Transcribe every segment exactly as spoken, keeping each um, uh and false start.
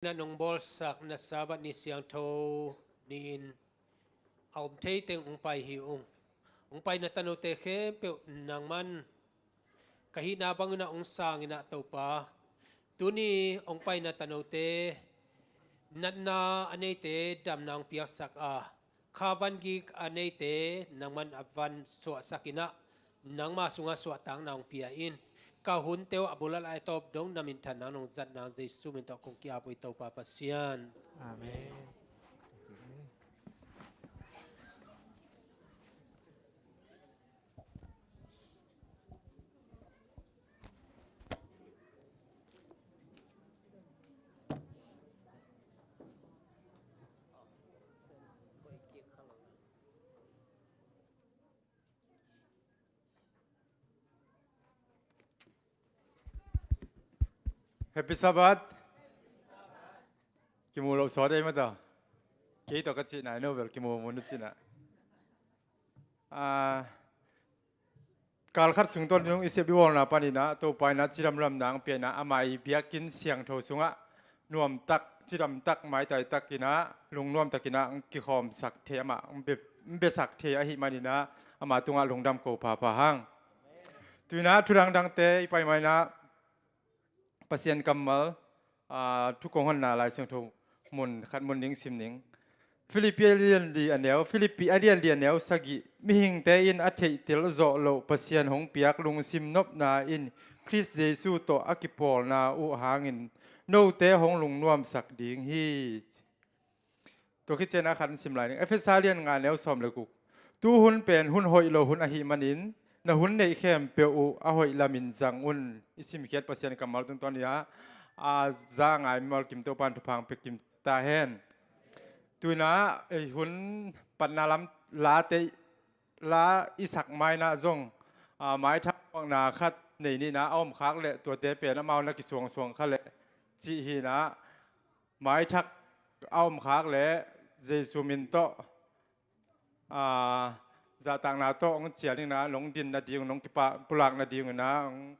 na nong bawlsak na Sabbath ni siangtho ni-in a om thei teng ong pai hi ung. Ong pai na tanote khempeuh nangman ka hihna bangin ah ong sang in ah Topa, tuni ong pai na tanote natna a neite damna ong piaksak a, kha van gik a neite nangman a van suahsak in ah nangma sungah suahtakna ong pia in. Ka hunte uh a bul a lai tawp dong na minthanna nong zatna Jesu min tawh kong ki-ap uh hi Topa Pasian. Amen. Happy Sabbath. Kimu lo sawt ei mata. Kei tawh ka cihna i no bel kimu mun na cihna. Ah, kal khat sung tawh nung i sep i bawlna panin ah Topa in ah cidamdamna ong pia in ah ama i biakinn siangtho sungah nuamtak, cidamtak, maitaitak in ah lungnuamtak in ah ong kikhawmsak thei, amah ong be, ong besak thei ahih manin ah ama tungah lungdam ko phapha hang. Tu in ah thu dangdangte i pai ma in ah Pasian kammal, aa, thu kong honna Lai Siangtho mun khat mun ding sim ning. Filippi a lian li a neu, Filippi a lian li a neu sagih, mihingte in a theihtel zawh loh Pasian hong piak lungsim nopna in Khrist Jesu tawh a kipawlna uh hangin note hong lungnuamsak ding hi. Tua khit ciangin a khat in sim lai ning. Efesa lian nga neu sawm le guk. Tu hun pen hun hoih lo hun ahih manin na hun neih khempeuh uh a hoih lamin zang un. I simkhiat Pasian kammal tungtawn in ah a za a ngai mimal kim Topa in thupha ong pia kim ta hen. Tu in ah ei hun patna lam late la i sak ma in ah zong, a, maithak suahna khat nei ni in ah a om khak leh tuate pen amau na kisuangsuang kha leh cih hi in ah maithak a om khak leh Jesu min tawh, aa, zahtakna tawh ong cial in ah nong din nading, nong kipa pulak nading in ah ong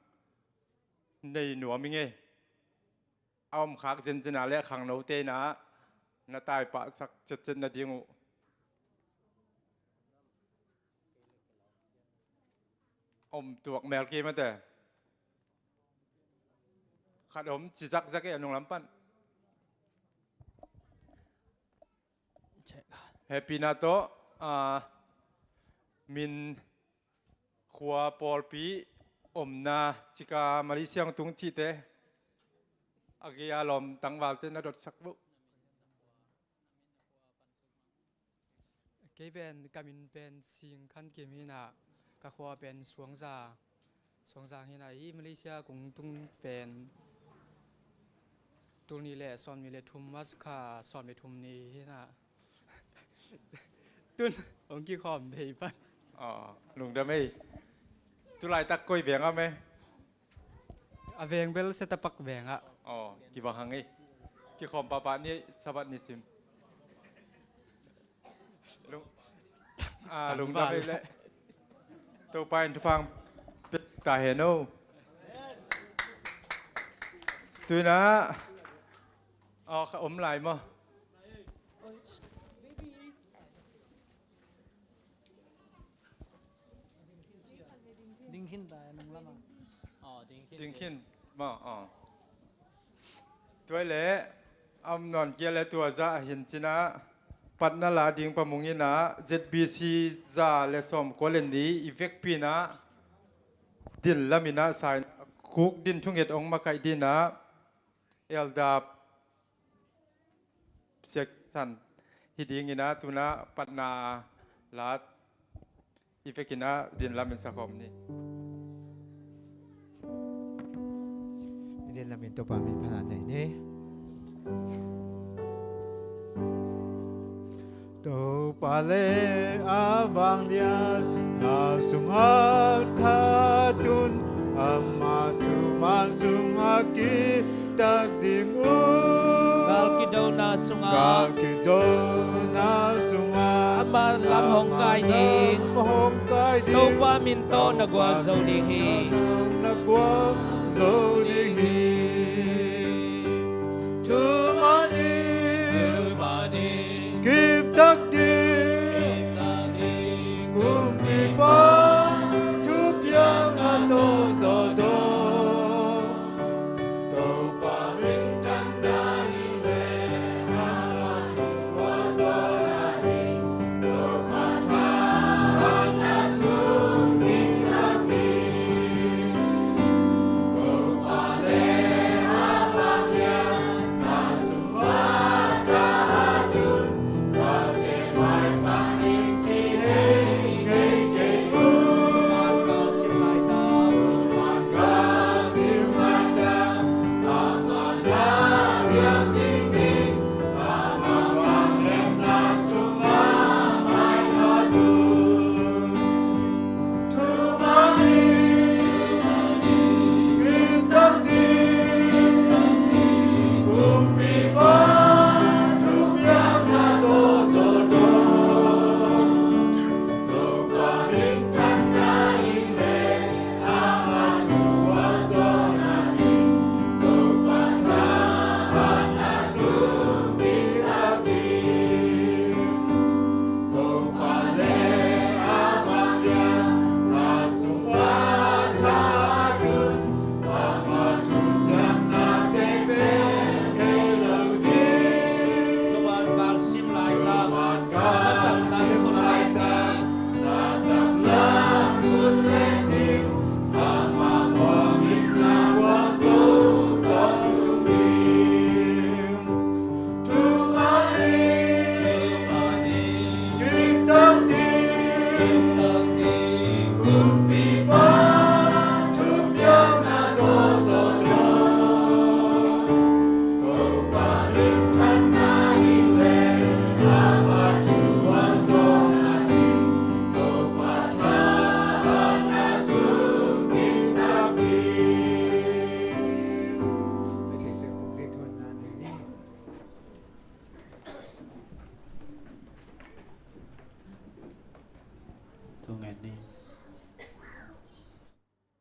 nei nuam i ngei. A om khak zenzen a leh khangnote in ah na taipahsak cetcet nading uh. Om tuak mel kei mate. Khat om ci zakzak e a nunglam pan. Check. Happy na tawh, ah, min khua pawlpi omna cika Malaysia tung cihte a gei a lawm tangvalte na dotsak buh. Kei pen ka min pen Sing Khan Kim hi in ah ka khua pen Suangza, Suangza hi in ah hi Malaysia kong tung pen tul nih le sawm nih le thum March kha sawm le thum ni hi in ah tun ong kikhawm thei pan. Aw, lungdam ei. Tulaitak koi veng ah me? A veng bel Setapak veng ah. Aw, kibang hang ei. Kikhawm pahpah ni, Sabbath ni sim. Lung, ah, lungdam ei le. Topa in thupha ong pia ta hen o. Tu in ah, aw, kha om lai maw? Ding khin ta nung lam ah. Aw, ding khin. Ding khin maw, aw. Tua leh a om nawn kei leh tua zah hin ci in ah patna la ding pamung in ah Z B C za le sawmkua le nih i vekpi in ah din lam in ah sa in ah kuk din thunget ong makaih din ah Elder Siak San hi ding in ah tu in ah patna la i vek in ah din lam in sakhawm ni. Din lam in Topa min phatna nei ni. Topa le a vangliatna sungah that un, ama thuman sungah kitak ding un. Gal kidona sungah, gal kidona sungah ama lam hong kai ding, hong kai ding. Topa min tawh na gualzo ding hi. Na gualzo ding hi. Thuman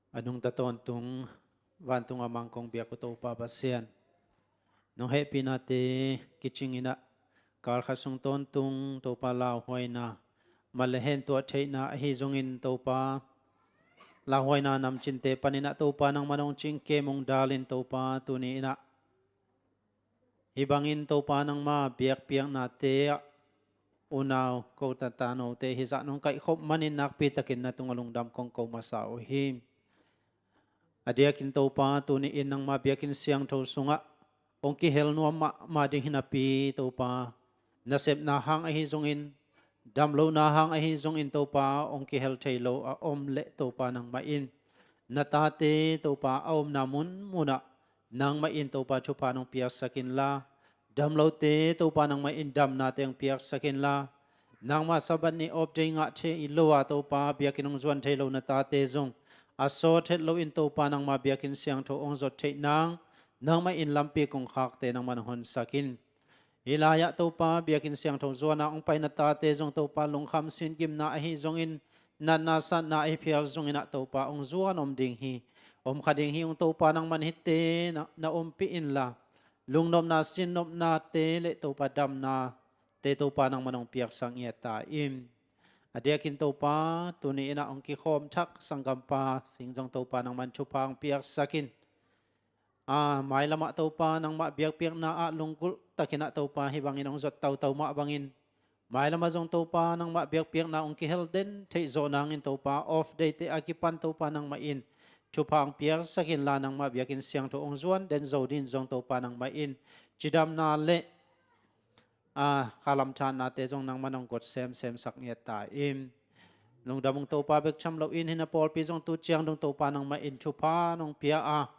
A nungta tawntung vantung a mangkong biak uh Topa Pasian, nong hehpihnate kicing inah kalkhat sung tawntung Topa lauhuaina, man le hen tuah theihna ahi zongin Topa lauhuaina namcinte paninah Topa nangman hong cingkem hong dalin Topa tuni inah hih bangin Topa nangma biakpiaknate ah unau ko tatanote hizah nong kaihkhop manin nakpitakin na tungah lungdam kong ko masa uh hi. A diakin Topa tuni in nangma biakinn siangtho sungah hong kihel nuam mahmah ding hinapi Topa nasepna hang ahi zongin, damlohna hang ahi zongin Topa hong kihel thei lo a om leh Topa nangmah in na tate Topa a omna munmunah nangmah in Topa thupha nong piaksak inla, damlote Topa nangmah in damnate hong piaksak inla, nangmah Sabbath ni off day ngah thei lo a Topa biakinn hong zuan thei lo na tate zong a sawt het loin Topa nangmah biakinn siangtho hong zot theih nang nangmah in lampi kongkhakte nangmah hong honsak in. Hih lai-ah Topa biakinn siangtho zuana hong pai na tate zong Topa lungkham sin gimna ahi zongin, natna satna ahi phial zongin ah Topa hong zuan om ding hi. Om kha ding hi ung Topa nangman hihte na, na ompih inla, lungnopna sinnopnate le Topa damnate Topa nangman hong piaksak ngiat ta in. A diakin Topa tuni inah hong kikhawm thak sanggampa sing zong Topa nangman thupha hong piaksak in. A mailamah Topa nangmah biakpiakna ah lunggulh takinah Topa hih bangin hong zot tautau mah bangin, mailamah zong Topa nangmah biakpiakna hong kihel den theih zawh nangin Topa off day te a kipan Topa nangmah in thupha hong piaksak inla, nangmah biakinn siangtho hong zuan den zo din zong Topa nangmah in cidamna le a khalam thanate zong nangman hong got semsemsak ngiat ta in. Lungdam ung Topa bek tham loin hih na pawlpi zong tu ciang dong Topa nangmah in thupha nong pia a,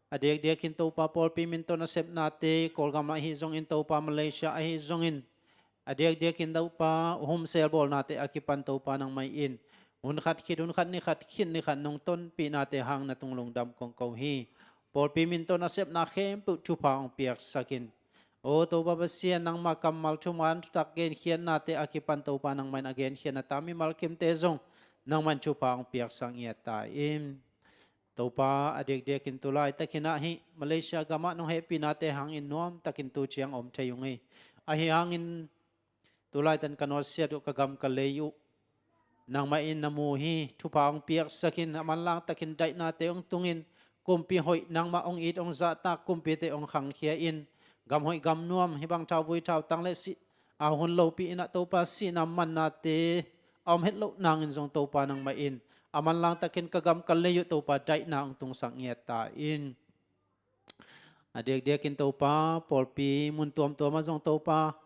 a diakdiakin Topa pawlpi min tawh nasepnate Kawlgam ahi zongin Topa Malaysia ahi zongin, a diakdiakin Topa humsel bawlnate a kipan Topa nangmah in hun khat khit hun khat ni khat khit ni khat nong tonpihnate hang na tung lungdam kong ko hi. Pawlpi min tawh nasepna khempeuh thupha hong piaksak in. O Topa Pasian, nangmah kammal thuman thutak genkhiatnate a kipan Topa nangmah in a genkhiatna ta mimal kimte zong nangmah in thupha hong piaksak ngiat ta in. Topa a diakdiakin tu laitakinah hih Malaysia gamah nong hehpihnate hangin nuamtakin tu ciang om thei ung hi. Ahi hangin tu laitan ka nuatsiat uh ka gam ka lei uh nangmah in na mu hi. Thupha hong piaksak in, a manlang takin daihnate hong tungin, kumpi hoih nangmah hong it hong zahtak kumpite hong khangkhia in, gam hoih gam nuam hih bang thauvui thautang le sih a hun lopi inah Topa sihna mannate a om het loh nangin zong Topa nangmah in a manlang takin ka gam ka lei uh Topa daihna hong tungsak ngiat ta in. A diakdiakin Topa pawlpi mun tuamtuamah zong Topa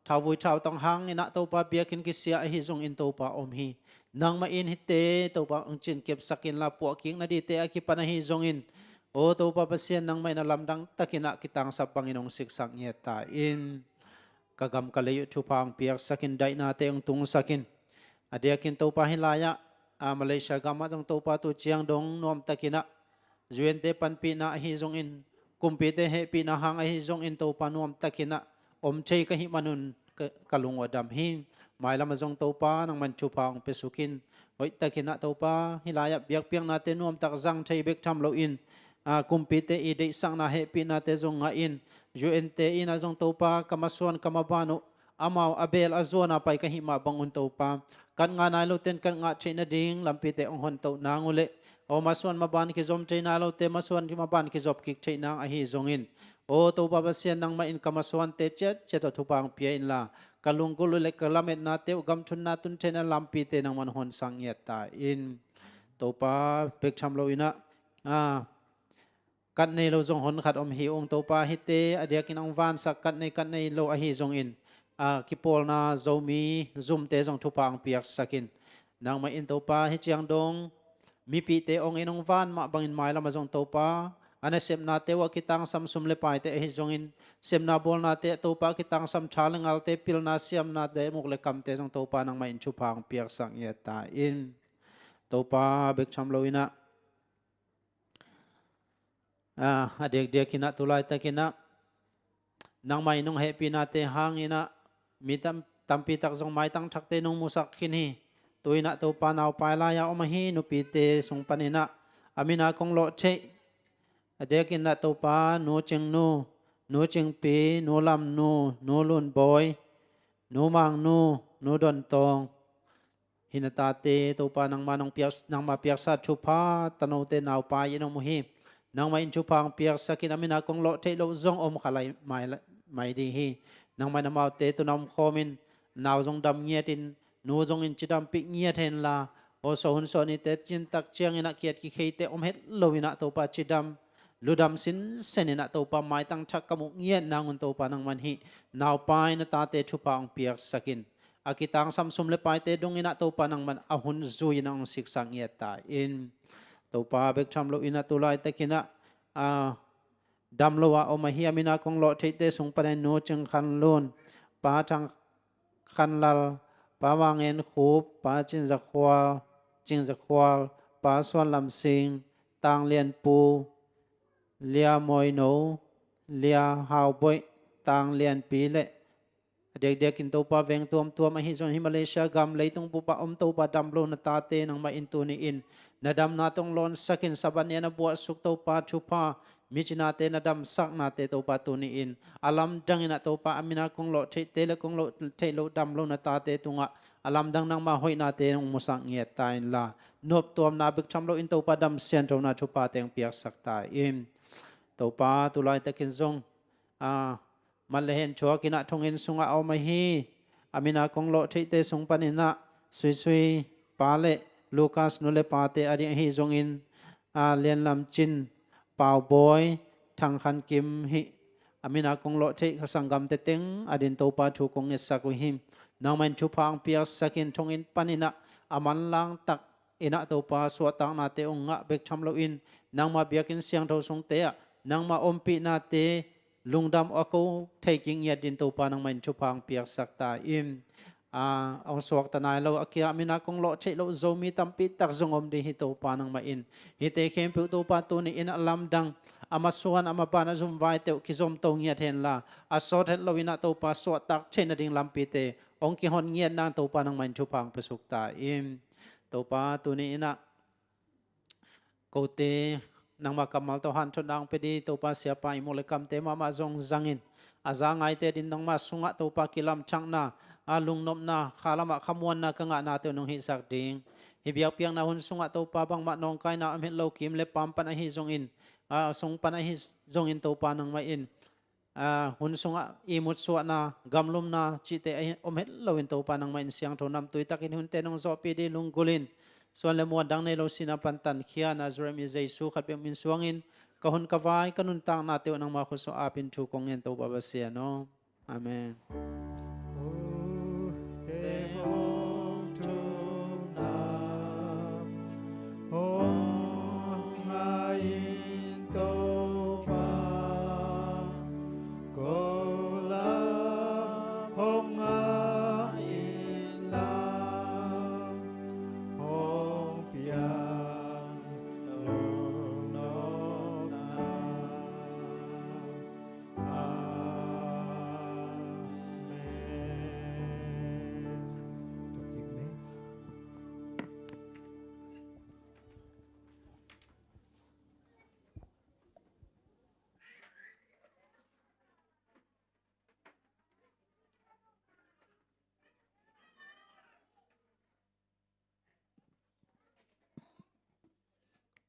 thauvui thautang hang inah Topa biakinn kisia ahi zongin Topa om hi. Nangmah in hihte Topa hong cinkepsak inla, puahkikna dihte a kipan ahi zongin, o Topa Pasian, nangmah in a lamdang takinah kitangsap bangin hong siksak ngiat ta in. Ka gam ka lei uh thupha hong piaksak in, daihnate hong tungsak in. A diakin Topa hih lai-ah a Malaysia gamah zong Topa tu ciang dong nuamtakinah U N te panpihna ahi zongin, kumpite hehpihna hang ahi zongin Topa nuamtakinah om thei ka hih manun ka, ka lung uh a dam hi. Mailamah zong Topa nangmah in thupha hong pia suk in. Hoihtakinah Topa hih lai-ah biakpiaknate nuamtak zang thei bek tham loin, a kumpite i deihsakna hehpihnate zong ngah in. U N te inah zong Topa ka masuan ka maban uh amau a bel a zuana pai ka hih mah bangun Topa, kat ngah nai loten kat ngah theih nading lampite hong hontoh nang uh leh, aw masuan maban kizom thei nai lote masuan maban kizop kik theih nang ahi zongin, aw Topa Pasian, nangmah in ka masuante ciatciat aw thupha hong pia inla, ka lunggulh uh le ka lametnate uh gamthunna tun theihna lampite nangmah in honsak ngiat ta in. Topa bek tham loinah a kat nei lo zong hon khat om hi ung Topa, hihte a diakin hong vansak kat nei kat nei lo ahi zongin, a kipawlna Zomi Zumte zong thupha hong piaksak in. Nangmah in Topa hih ciang dong mipihte hong in hong van mah bangin mailamah zong Topa a nasepnate uh a kitangsam sum le paite ahi zongin, sepna bawlnate ah Topa a kitangsam tha le ngalte, pilna siamnate, muk le kamte zong Topa nangmah in thupha hong piaksak ngiat ta in. Topa bek tham loinah a, a diakdiakinah tu laitakinah nangmah in hong hehpihnate hanginah mi tam, tampitak zong maitang thakte nong musak khin hi. Tu-in ah Topa, naupai lai-a om ahi nupite sung panin ah a min a kong lawh theih a diakin ah Topa, Nu Cing Nu, Nu Cing Pi, Nu Lam Nu, Nu Lun Bawi, Nu Mang Nu, Nu Don Tawng, hih na tate Topa, nangma nong piak, nangma piaksa thupha tanote naupai in om uh hi. Nangmah in thupha hong piaksak in, a min a kong lawh theih loh zong om kha lai mai, mai ding hi. Nangmah in amaute tun a omkhawm in, nau zong dam ngiat in, nu zong in cidampih ngiat hen la, aw, suah hun suah nite cin tak ciangin ah kiat kikheite om het lo in ah Topa, cidam ludam sinsen in ah Topa, maitang thak ka muh ngiat nang un Topa, nangmah in hih naupai na tate thupha hong piaksak in, a kitangsam sum le paite dongin ah Topa, nangmah in a hun zui in ah hong siksak ngiat ta in. Topa, bek tham loin ah tu laitakin ah, a, dam lo a om ahi, a min a kong lawh theihte sung panin Nu Cing Khan Lun, Pa Thang Khan Lal, Pa Vang En Khup, Pa Cing Za Khual, Cing Za Khual, Pa Suan Lam Sing, Tang Lian Pu, Lia Mawi No, Lia Hau Bawi, Tang Lian Pi le a diakdiakin Topa, veng tuamtuam ahi zong hi Malaysia gam leitung bup ah om Topa, dam lo na tate nangmah in tuni in na damna tawh hong lawnsak in, Sabbath ni a na buahsuk Topa thupha, micinate na damsaknate Topa, tuni in a lamdang in ah Topa, a min a kong lawh theihte le kong lawh theih loh dam lo na tate tungah a lamdang nangma hoihnate hong musak ngiat ta in la, noptuamna bek tham loin Topa, dam sianthona thuphate hong piaksak ta in. Topa, tu laitakin zong, a, man le hen thuakin ah thonginn sungah a om ahi, a min a kong lawh theihte sung panin ah Sui Sui pa le Lucas nu le pate a ding ahi zongin, a, Lian Lam Cin, Pau Bawi, Thang Khan Kim, hih a min a kong lawh theih ka sanggamte teng a ding Topa, thu kong ngetsak uh hi. Nangmah in thupha hong piaksak in, thonginn panin ah a manlang tak in ah Topa, suahtaknate hong ngah bek tham loin, nangma biakinn siangtho sungte ah nangma ompihnate lungdam a ko thei kik ngiat ding Topa, nangmah in thupha hong piaksak ta in. A, hong suakta nai lo, a kia min a kong lawh theih loh Zomi tampi tak zong om ding hi Topa, nangmah in hihte khempeuh Topa, tuni in a lamdang, a masuan a maban a zumvaite uh kizomto ngiat hen la, a sawt het loin ah Topa, suahtak theih nading lampite hong kihon ngiat nang Topa, nangmah in thupha hong piasuk ta in. Topa, tuni in ah kote nangma kammal tawh hanthotna hong pia ding Topa, siapa ihmu le kamte mahmah zong zangin, a za ngaite a ding nangma sungah Topa, kilamthakna, a, lungnopna, kha lamah khamuanna ka ngahnate uh nong hihsak ding, hih biakpiakna hun sungah Topa, bangmah nawngkaina om het lo, kim le paam pan ahi zongin, a, sung pan ahi zongin Topa, nangmah in, a, hun sungah ihmut suahna, gamlumna cihte a om het loin Topa, nangmah in siangtho namtui takin hunte nong zawhpih ding lunggulh in, suan le muan dang nei lo sihna pan tankhia, Nazareth mi Jesu khat bek min suangin ka hun ka vai, ka nuntaknate uh nangma khut sungah ap in thu kong ngen, Topa Pasian aw. Amen.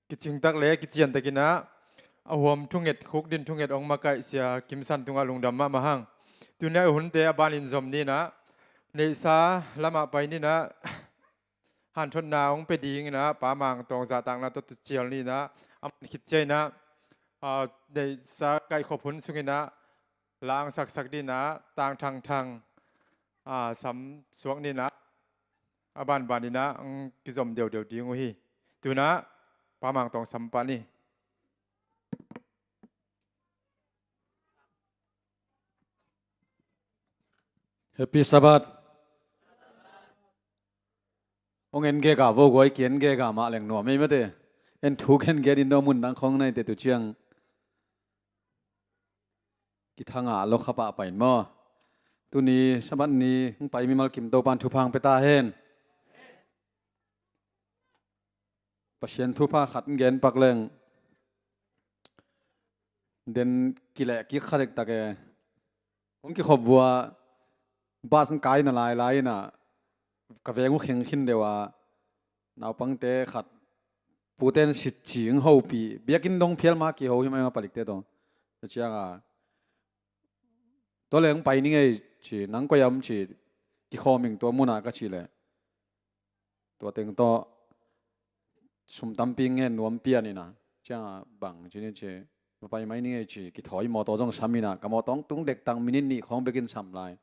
Kicingtak le kiciantakin ah a huam thunget, khukdin thunget hong makaih Sia Kim San tungah lungdam mahmah hang. Tuni a hunte a banin zom ni in ah, neihsa lamah pai ni in ah, hanthotna hong pia ding in ah Pa Mang Tawng zahtakna tawh tucial ni in ah, a man khit ciang in ah, a, neihsa kaihkhop hun sung in ah la hong saksak ding in ah Tang Thang Thang, a, sam suak ni in ah, a banban in ah hong kizom deuhdeuh ding uh hi. Tu in ah Pa Mang Tawng sam pah ni. Happy Sabbath. Hong en gega vo guai, ki en gega mah leng nuam ei mate. En thuk en gei din dong mun dang khong naite tu ciang kithangah lo kha pah pai in maw. Tuni Sabbath ni hong pai mimal kim Topa'n thupha hong pia ta hen. Pasian thupha khat gen pak leng, den kileh kik kha dektak e. Hong kikhop vua, bus kai na lailai inah ka veng uh kheng khin deuh a, naupangte khat, puten sit cing hopih, biakinn dong phial ma kiho hi mai ma palikte tawh. Tua cianga, tua leng pai ni ngei ci, nang koi am ci, kikhawm ing tua munah ka cih leh, tua teng tawh sum tampi ngen nuam pian inah, cianga bang ci ni ci, va pai mai ni ngei ci, kithawi mawtaw zong sam inah, ka mawtaw hong tung dektak minit nih khawng bekin sam lai.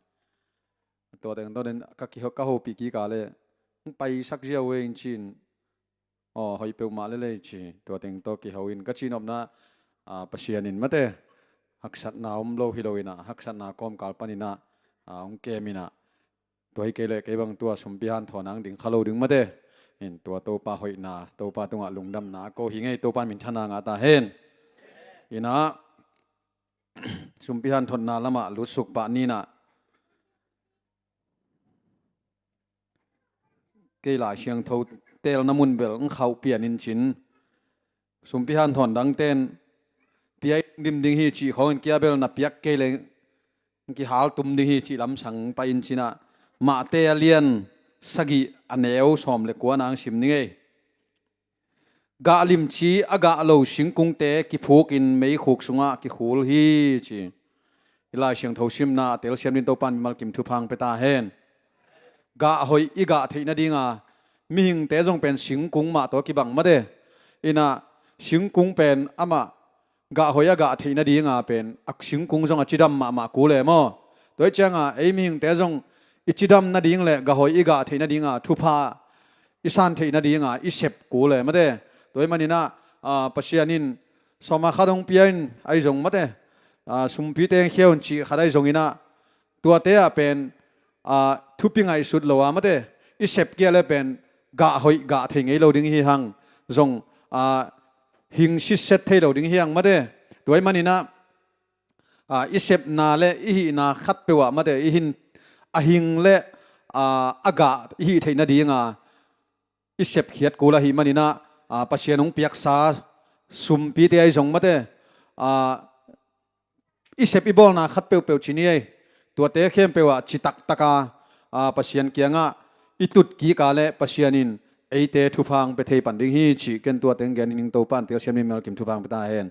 Tua teng tawh den ka kiho, ka hopih kik a leh, hong paisak ziau e in ci-in, aw, hoih peuhmah lel ei ci, tua teng tawh kiho in ka cihnopna, a, Pasian in mate, haksatna om lo hi lo inah, haksatna kawmkal pan inah, a, hong kem inah, tua hi kei leh kei bang tua sumpi hanthawn ang ding kha lo ding mate. In tua Topa hoihna, Topa tungah lungdamna ko hi ngei, Topa in minthanna ngah ta hen. Inah, sumpi hanthotna lamah lutsuk pah ni inah, kei Lai Siangtho teelna mun bel hong khauh pian in cin, sumpi hanthawn dangten pia i dim ding hi cih khawngin kia bel na piak kei leng kihal tum ding hi cih lamsang pai in cinah, Mate a lian sagih a neu sawm le kua nang sim ni ngei. Gah limci a gah lo singkungte kiphukin meikhuk sungah kikhul hi ci. I Lai Siangtho simna a telsiam ding Topa in mimal kim thupha hong pia ta hen. Gah hoih i gah theih nadinga, mihingte zong pen singkung mah tawh kibang mate. Inah singkung pen amah gah hoih a gah theih nadinga pen a singkung zong a cidam mahmah kul e maw? Tua hi cianga ei mihingte zong i cidam nading le gah hoih i gah theih nadinga thupha i san theih nadinga i sep kul e mate. Tua hi maninah, a, Pasian in sawma khat hong pia in ahi zong mate, a, sumpite hong khia un cih khat ahi zonginah, tuate ah pen, a, thupi ngaihsut lo a mate, i sep kia le pen gah hoih gah thei ngei lo ding hi hang, zong, a, hing sitset thei lo ding hi hang mate. Tua hi maninah, a, i sepna le i hihna khat peuh ah mate, i hin a hing le, a, a gah i hih theih nadinga i sepkhiat kul ahih maninah, a, Pasian hong piaksa sumpite ahi zong mate, a, i sep i bawlna khat peuhpeuh ci ni ei. Tuate khempeuh ah ci taktaka, a, Pasian kiangah i tut kik a leh Pasian in eite thupha hong pia thei pan ding hi cih ken tuate hong gen hi ning. Topa in telsiam ding mimal kim thupha hong pia ta hen.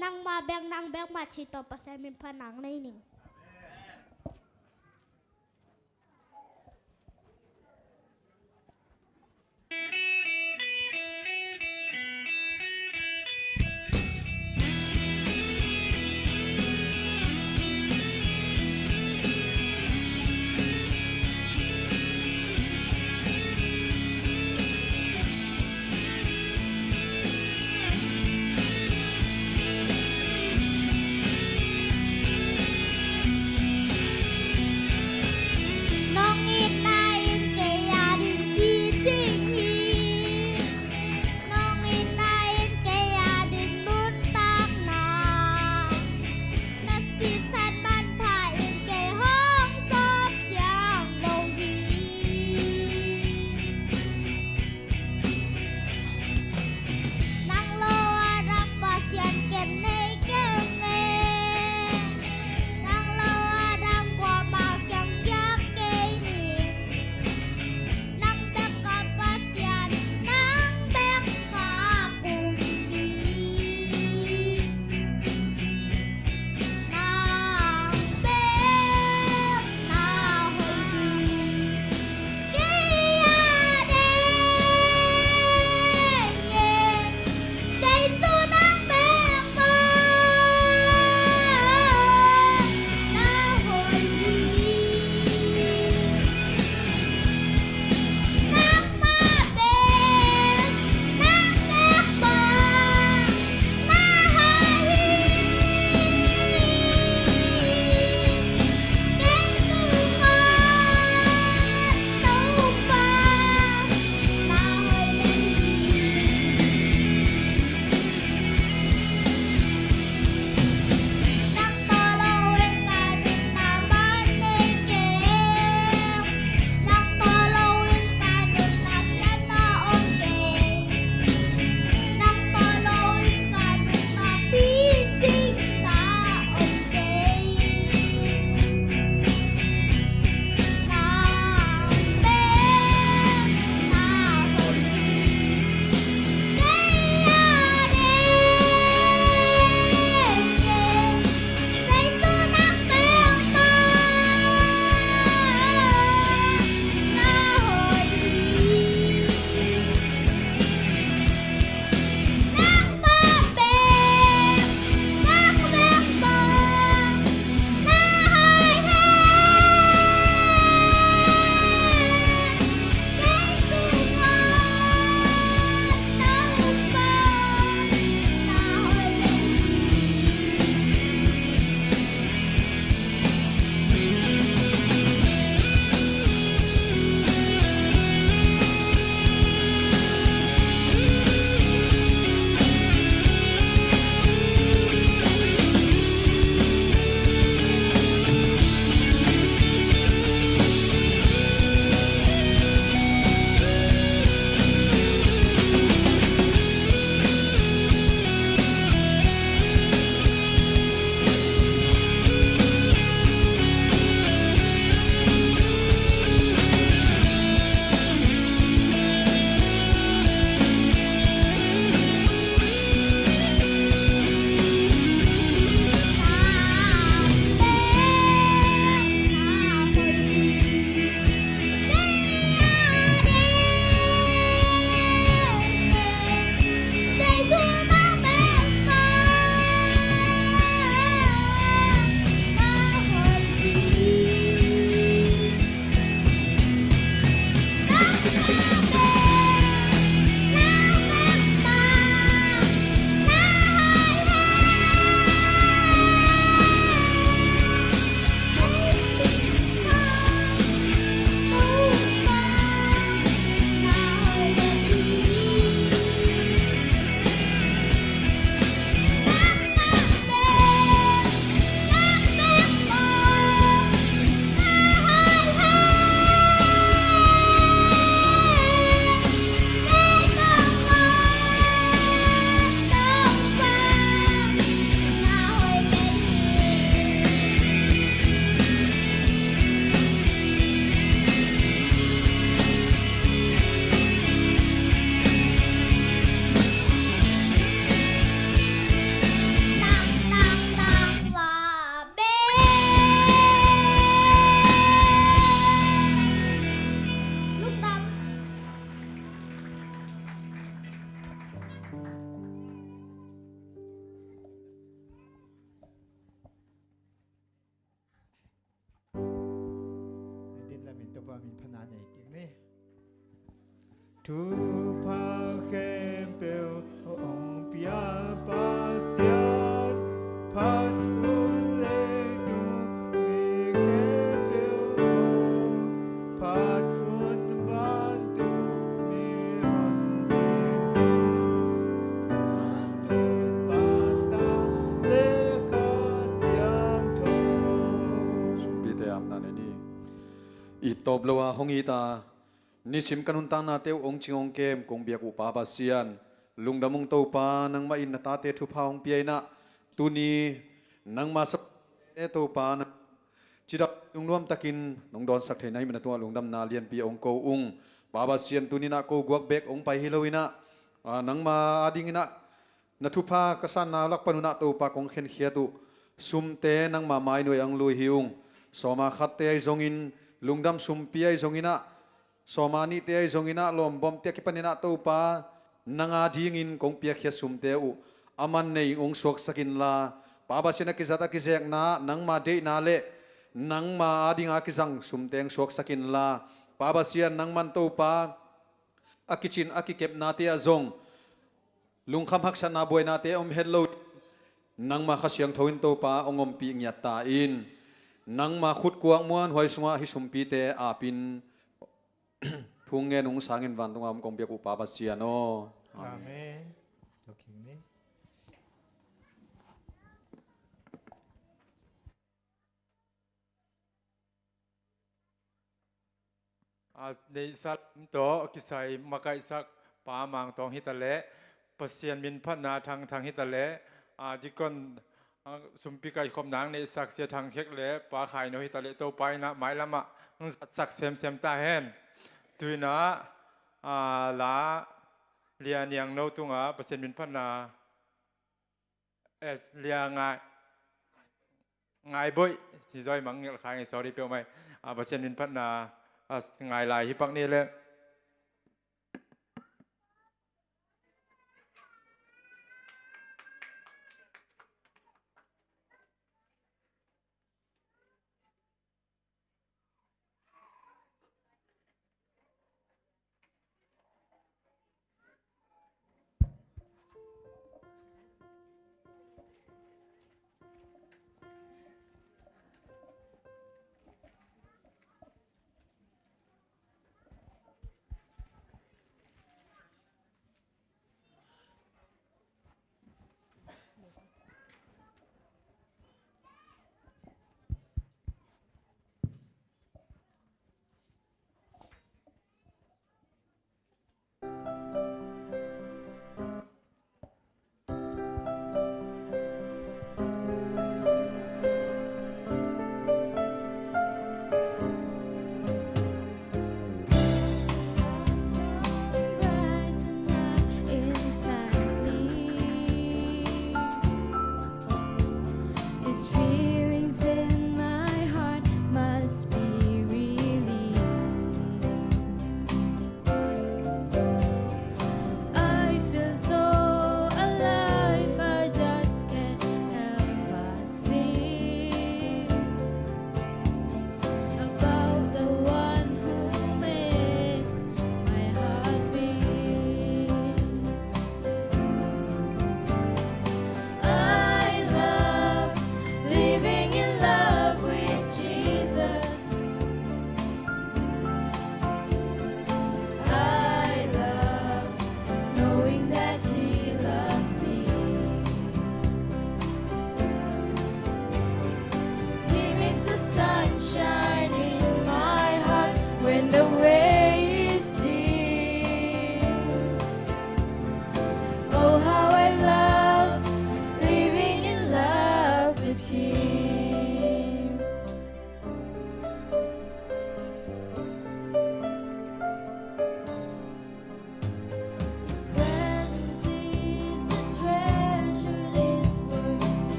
Nangma bek, nang bek mah ci tawh Pasian min pha nang nei ning. Thupha khempeuh hong pia Pasian, phat un leitung mi khempeuh aw, phat un vantung mi honpi zong, phat un Pa, Ta le Kha Siangtho. Sumpite apna nei ni. It tawp lo a hong it a, nisim ka nuntaknate uh hong cing hong kem kong biak uh Pa Pasian, lungdam ung Topa, nangmah in na tate thupha hong pia in ah, tuni nangma sa e Topa, na cidam lungnuam takin nong dawnsak theihna himah na tungah lungdamna lianpi hong ko ung. Pa Pasian, tuni in ah ko guak bek hong pai hi lo in ah, a, nangma ading in ah na thupha ka sanna lak pan un ah Topa kong khenkhiat uh sumte nangma mainuai ah hong lui hi ung. Sawma khatte ahi zongin, lungdam sumpi ahi zongin ah, sawma nihte ahi zongin ah, lawmbawmte a kipan in ah Topa, nang adingin kong piakkhiat sumte uh a man nei hong suaksak inla, Pa Pasian, a kizat a kizekna nangma deihna le nangma adinga kizang sumte hong suaksak inla, Pa Pasian, nangman Topa, a kicin a kikepnate ah zong lungkham haksatna buainate om het lo, nangma Kha Siangtho in Topa hong ompih ngiat ta in. Nangma khutkuak muanhuai sungah hih sumpite apin thu ngen ung sangin vantung a om kong biak uh Pa Pasian aw. Amen. Amen. A, neihsa lam tawh kisai makaihsak Pa Mang Tawng hi ta leh, Pasian min phatna Thang Thang hi ta leh, a, dikon, a, sumpi kaikhopna hong neihsak Sia Thang Khek le Pa Khai No hi ta leh, Topa in ah mailam ah hong zatsak semsem ta hen. Tu in ah, a, la Lia Niang No tungah Pasian min phatna, eh, Lia Ngai, Ngai Boih, ci zaw hi mang, ngelh kha ing e, sorry peuhmah. A, Pasian min phatna, a, ngai lai hi pak ni leh.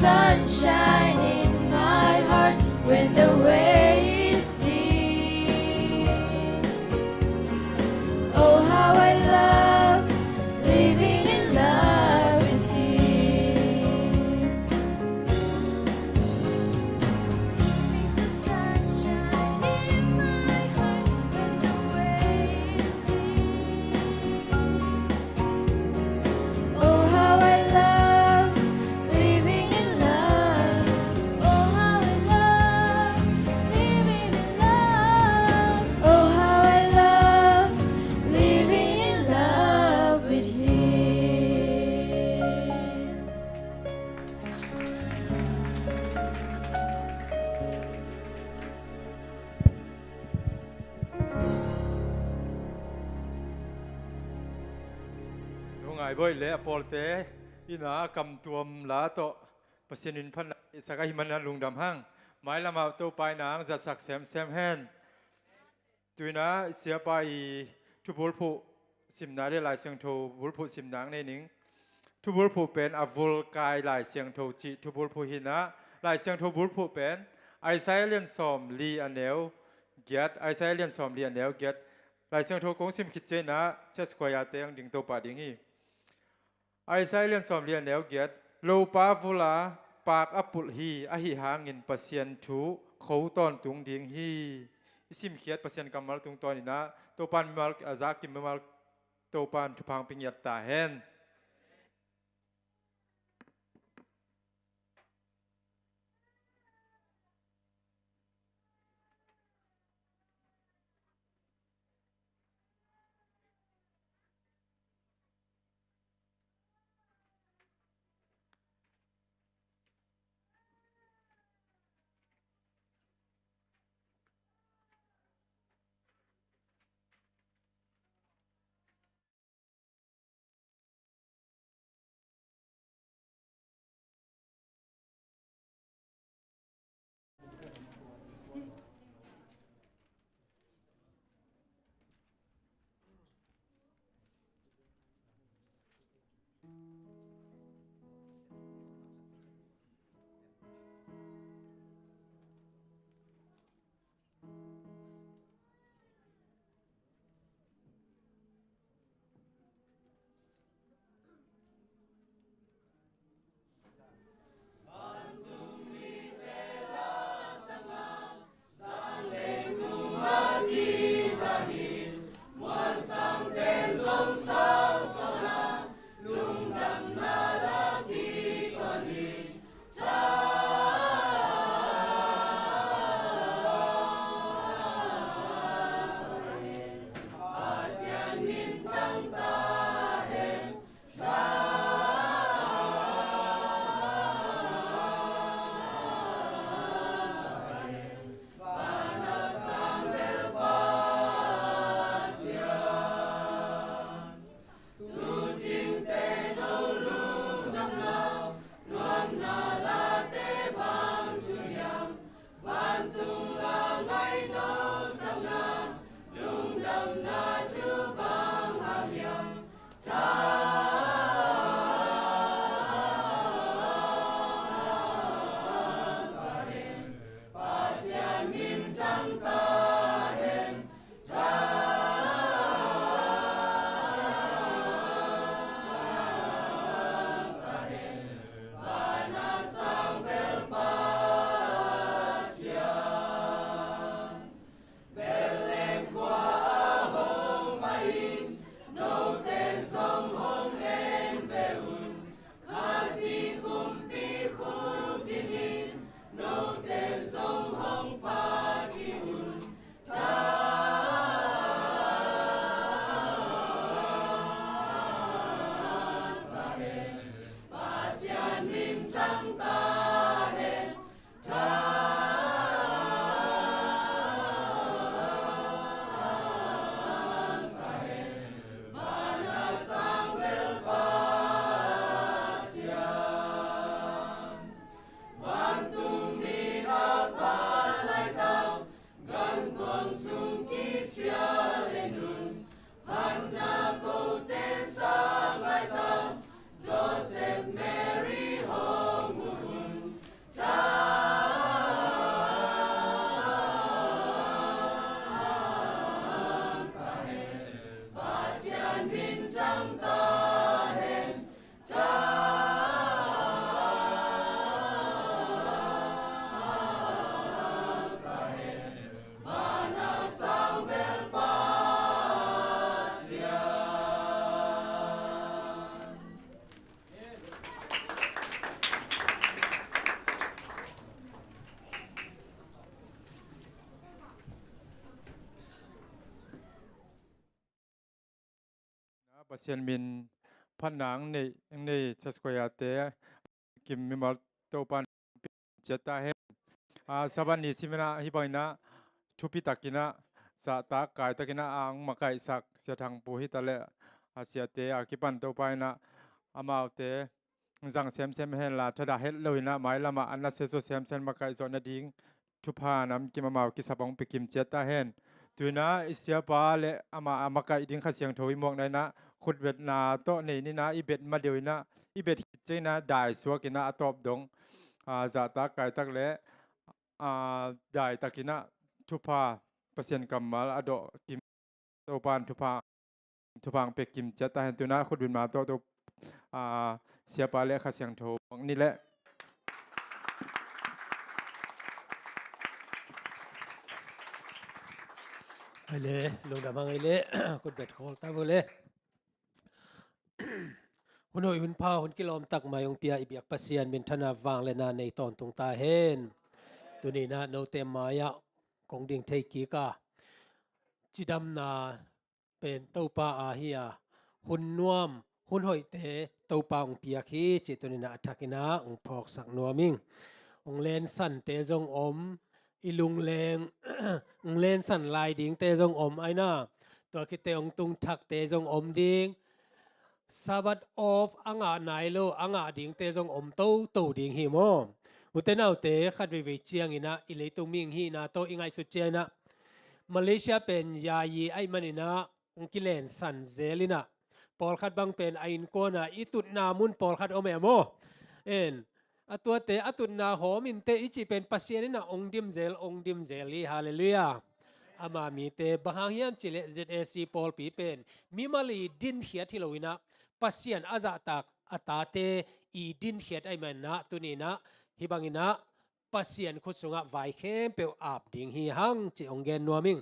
Sunshine in my heart when the way is deep. Oh, how I love living in love with Him. He's the sunshine in my heart when the way is deep. Oh, how I love living in love. Oh, how I love living in love. Oh, how I love living in love with Him. Lungngai Bawi le a pawlte in a kamtuam la tawh Pasian in phatna i sak ahih manin lungdam hang. Mailam ah Topa in nang zatsak semsem hen. Tu-in ah siapa i thubulphuh simna le Lai Siangtho bulphuh simna nei ning. Thubulphuh pen a vul kai Lai Siangtho cih thubulphuh hi-in ah, Lai Siangtho bulphuh pen Isaiah lian sawm li a neu giat, Isaiah lian sawm li a neu giat. Lai Siangtho kong sim khit ciangin ah church choir-te hong ding to pah ding hi. Isaiah lian sawm li a neu giat. Lopa vul a paak a pulh hi, ahi hangin Pasian thu kho tawntung ding hi. I simkhiat Pasian kammal tungtawnin ah Topa'n mimal a za kim mimal Topa'n thupha hong pia ngiat ta hen. Pasian min phatna ang nei, ang nei Chaskoya te kim mimal Topan ciat ta hen. A, Sabbath ni simin ah hih bangin ah thupi takin ah zahtak kai takin ah ang makaihsak Sia Thang Pu hi ta leh, a, siate a kipan Topa in ah amaute zang semsem hen la, thadah het lo in ah mailam ah a nasia zaw semsem makaih zawh nading thupha nam kim amau kisap hong pia kim ciat ta hen. Tu in ah i siapa le ama a makaih ding Kha Siangtho i muakna in ah khutbetna tawh nei ni in ah i bet ma deuh in ah i bet khit ciang in ah dai suak in ah a tawp dong, a, zahtak kai tak le, a, dai tak in ah thupha, Pasian kammal a dawh kim, Topan thupha, thupha hong pia kim ciat ta hen. Tu in ah khutbetna tawh, tawh, a, siapa le Kha Siangtho ni leh. Ai le, lungdam hang ai le, khutbet khawl ta vo le. Hun hoih hun pha hun kilawm tak mai hong pia i biak Pasian minthanna vangliatna nei tawntung ta hen. Tuni in ah note mai-ah kong ding thei kik a, cidamna pen Topa a hi a, hun nuam hun hoihte Topa hong piak hi cih tuni in ah a thak in ah hong phawksak nuam ing. Hong lensante zong om, i lungleng hong lensan lai dingte zong om ai na. Tua khit teh hong tung thakte zong om ding. Sabbath off a ngah nai lo a ngah dingte zong om toto ding hi maw? Ute naute, khat veivei ciangin ah i leitung mihing hihna tawh i ngaihsut ciangin ah Malaysia pen yayi ahih manin ah hong kilensan zel in ah, pawlkhat bang pen a innkuan ah i tutna mun pawlkhat om e maw? En, a tuate a tutna hawm in teh i cih pen Pasian in ah hong dim zel, hong dim zel hi. Halleluiah. Ama mite bang hang hiam cih leh Z A C pawlpi pen mimal i dinkhiat hi lo in ah, Pasian a zahtak a tate i dinkhiat ahih manin ah tuni in ah hih bangin ah Pasian khut sungah vai khempeuh ap ding hi hang cih hong gen nuam ing.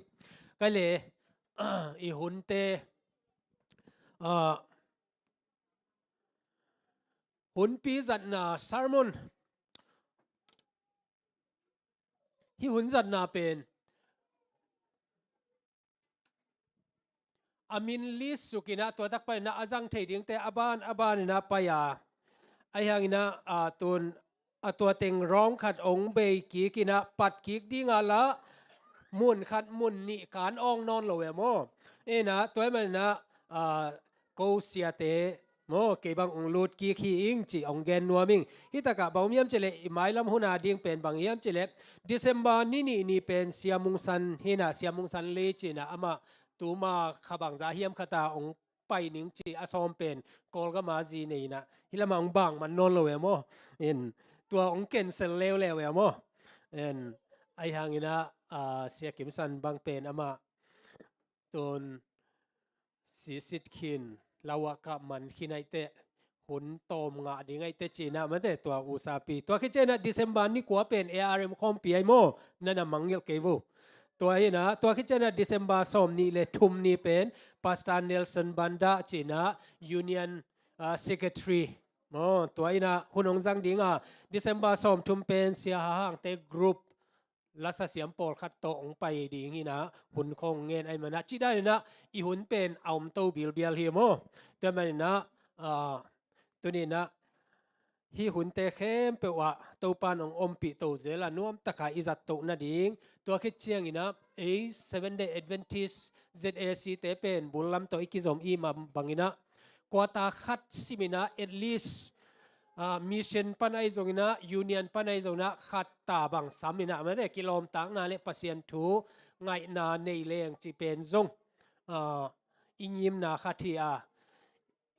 Kai le, i hunte, ah, hunpi zatna sermon, hih hun zatna pen a min list suk in ah tua tak pan in ah a zang thei dingte a ban a ban in ah pai a, ahi hangin ah, a, tun a tua teng rawng khat hong bei kik in ah pat kik ding a lah mun khat mun nih kan awng nawn lo e maw? In ah tua ahih manin ah, a, ko siate maw, kei bang hong lut kik hi ing cih hong gen nuam ing. Hih takah bang om hiam cih leh i mailam hun a ding pen bang hiam cih leh December ni nih ni pen Sia Mung San hi in ah, Sia Mung San Lee ci in ah amah tuma kha bangzah hiam khat ah hong pai ning ci a sawm pen Kawlgam a zi nei in ah hih lamah hong bang man nawn lo e maw? In tua hong cancel leuleu e maw? In ahi hangin ah, a, Sia Kim San bang pen amah tun sisit khin, lau ah kah man khin ahih teh hun tawm ngah ding ahih teh ci in ah mate tua usapi. Tua khit ciangin ah December ni kua pen A R M khawmpi ahi maw? Na na mangngilh kei vo. Tua hi in ah tua khit ciangin ah December sawm nih le thum ni pen Pastor Nelson Banda ci in ah Union, ah, Secretary maw, tua in ah hun hong zang ding a, December sawm thum pen Sia Ha Hang te group lasa siam pawlkhat tawh hong pai ding hi in ah hun khawng ngen ahih manin ah cih dan in ah i hun pen a om to bilbial hi maw? Tua ahih manin ah, ah, tuni in ah hih hunte khempeuh ah Topan hong ompih to zel a nuam tak a i zat toh nading. Tua khit ciangin ah ei Seventh Day Adventist Z A C te pen bul lam tawh i kizom i ma bangin ah quarter khat sim in ah at least, ah, mission pan ahi zongin ah, union pan ahi zongin ah, khat ta bang sam in ah mate kilawmtatna le Pasian thu ngaihna nei leng cih pen zong, ah, i ngimna khat hi a.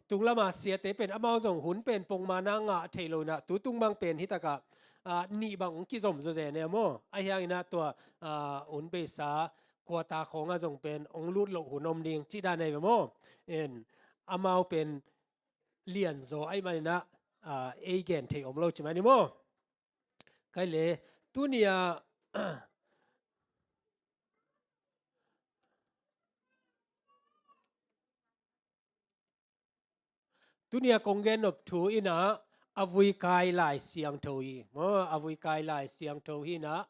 Tung lam a siate pen amau zong hun pen pongmawkna ngah thei lo in ah, tu tung bang pen hih takah, ah, nih bang hong kizom zawzen e maw? Ahi hangin ah tua, ah, hun beisa quarter khawng ah zong pen hong lut loh hun om ding cih dan ahi ve maw? En, amau pen lianzaw ahih manin ah, ah, ei gen thei om lo ci mai ni maw? Kai le, tuni a, tuni a kong gen nop thu in ah a vui kai lai siangtho hi maw? A vui kai lai siangtho hi in ah.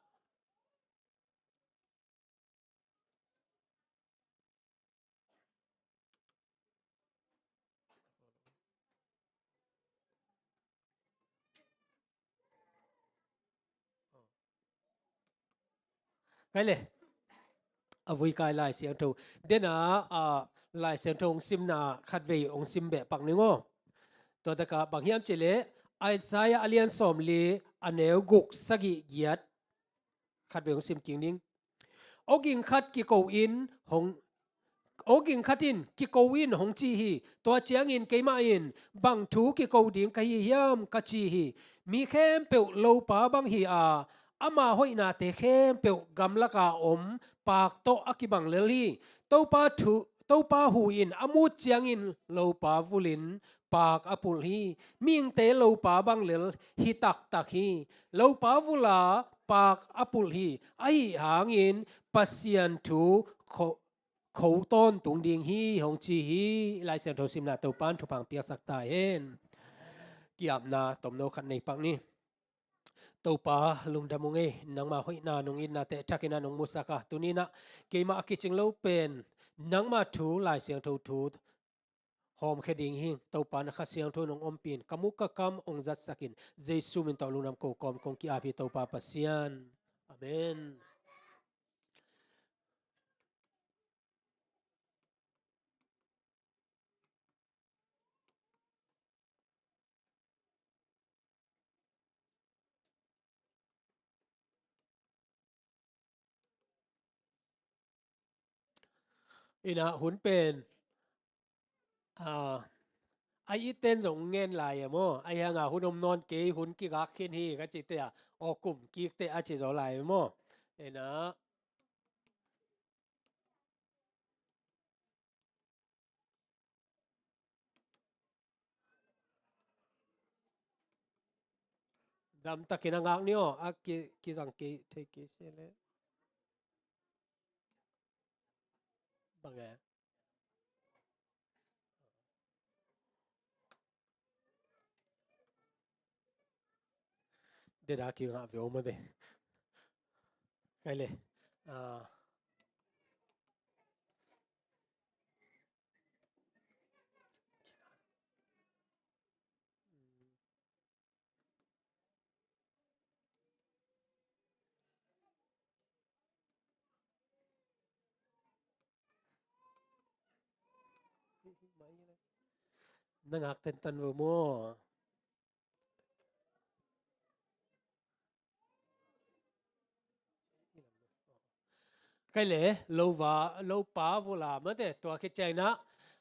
Kai le. A vui kai Lai Siangtho. Dena, a, Lai Siangtho hong simna khatvei hong sim beh pak ning aw. Tua takah bang hiam cih leh Isaiah a lian sawmli a neu guk sagih giat. Khatvei hong sim kik ning. Awging khat kiko in hong, awging khat in kiko in hong ci hi. Tua ciangin keimah in bang thu kiko ding ka hi hiam ka ci hi. Mi khempeuh lopa bang hi a, ama hoihnate khempeuh gamlaka om paak tawh a kibang lel hi. Topa thu, Topa hu in a mut ciangin lopa vulin paak a pulh hi. Mihingte lopa bang lel hi taktak hi. Lopa vula paak a pulh hi. Ahi hangin Pasian thu kho, kho tawntung ding hi hong ci hi. Lai Siangtho simna Topan thupha piaksak ta hen. Ki-apna tomno khat nei pak ni. Topa lungdam ung ei, nangma hoihna nong itna teh thakin a nong musak a, tuni-in ah keimah a kicing lo pen nangma thu Lai Siangtho thu hawmkhia ding hi. Topa na Kha Siangtho nong ompih in, ka muk ka kam hong zatsak in, Jesu min tawh lungdam ko kawm kong ki-ap hi Topa Pasian. Amen. Ina hun pen, a, a itten zong ngen lai e maw? A hianga hun om nawn kei, hun kigak khin hi ka cite a, aw kum kikte a ci zaw lai e maw? Ina damtakin a ngak ni aw, a ki, kizang kei thei kei se le. Bang e. Deda kingah ve om a de. Kai le. Ah. Na ngak tentan vo maw? Kai le, lo va, lo pa vo la mate, tua khit ciangin ah,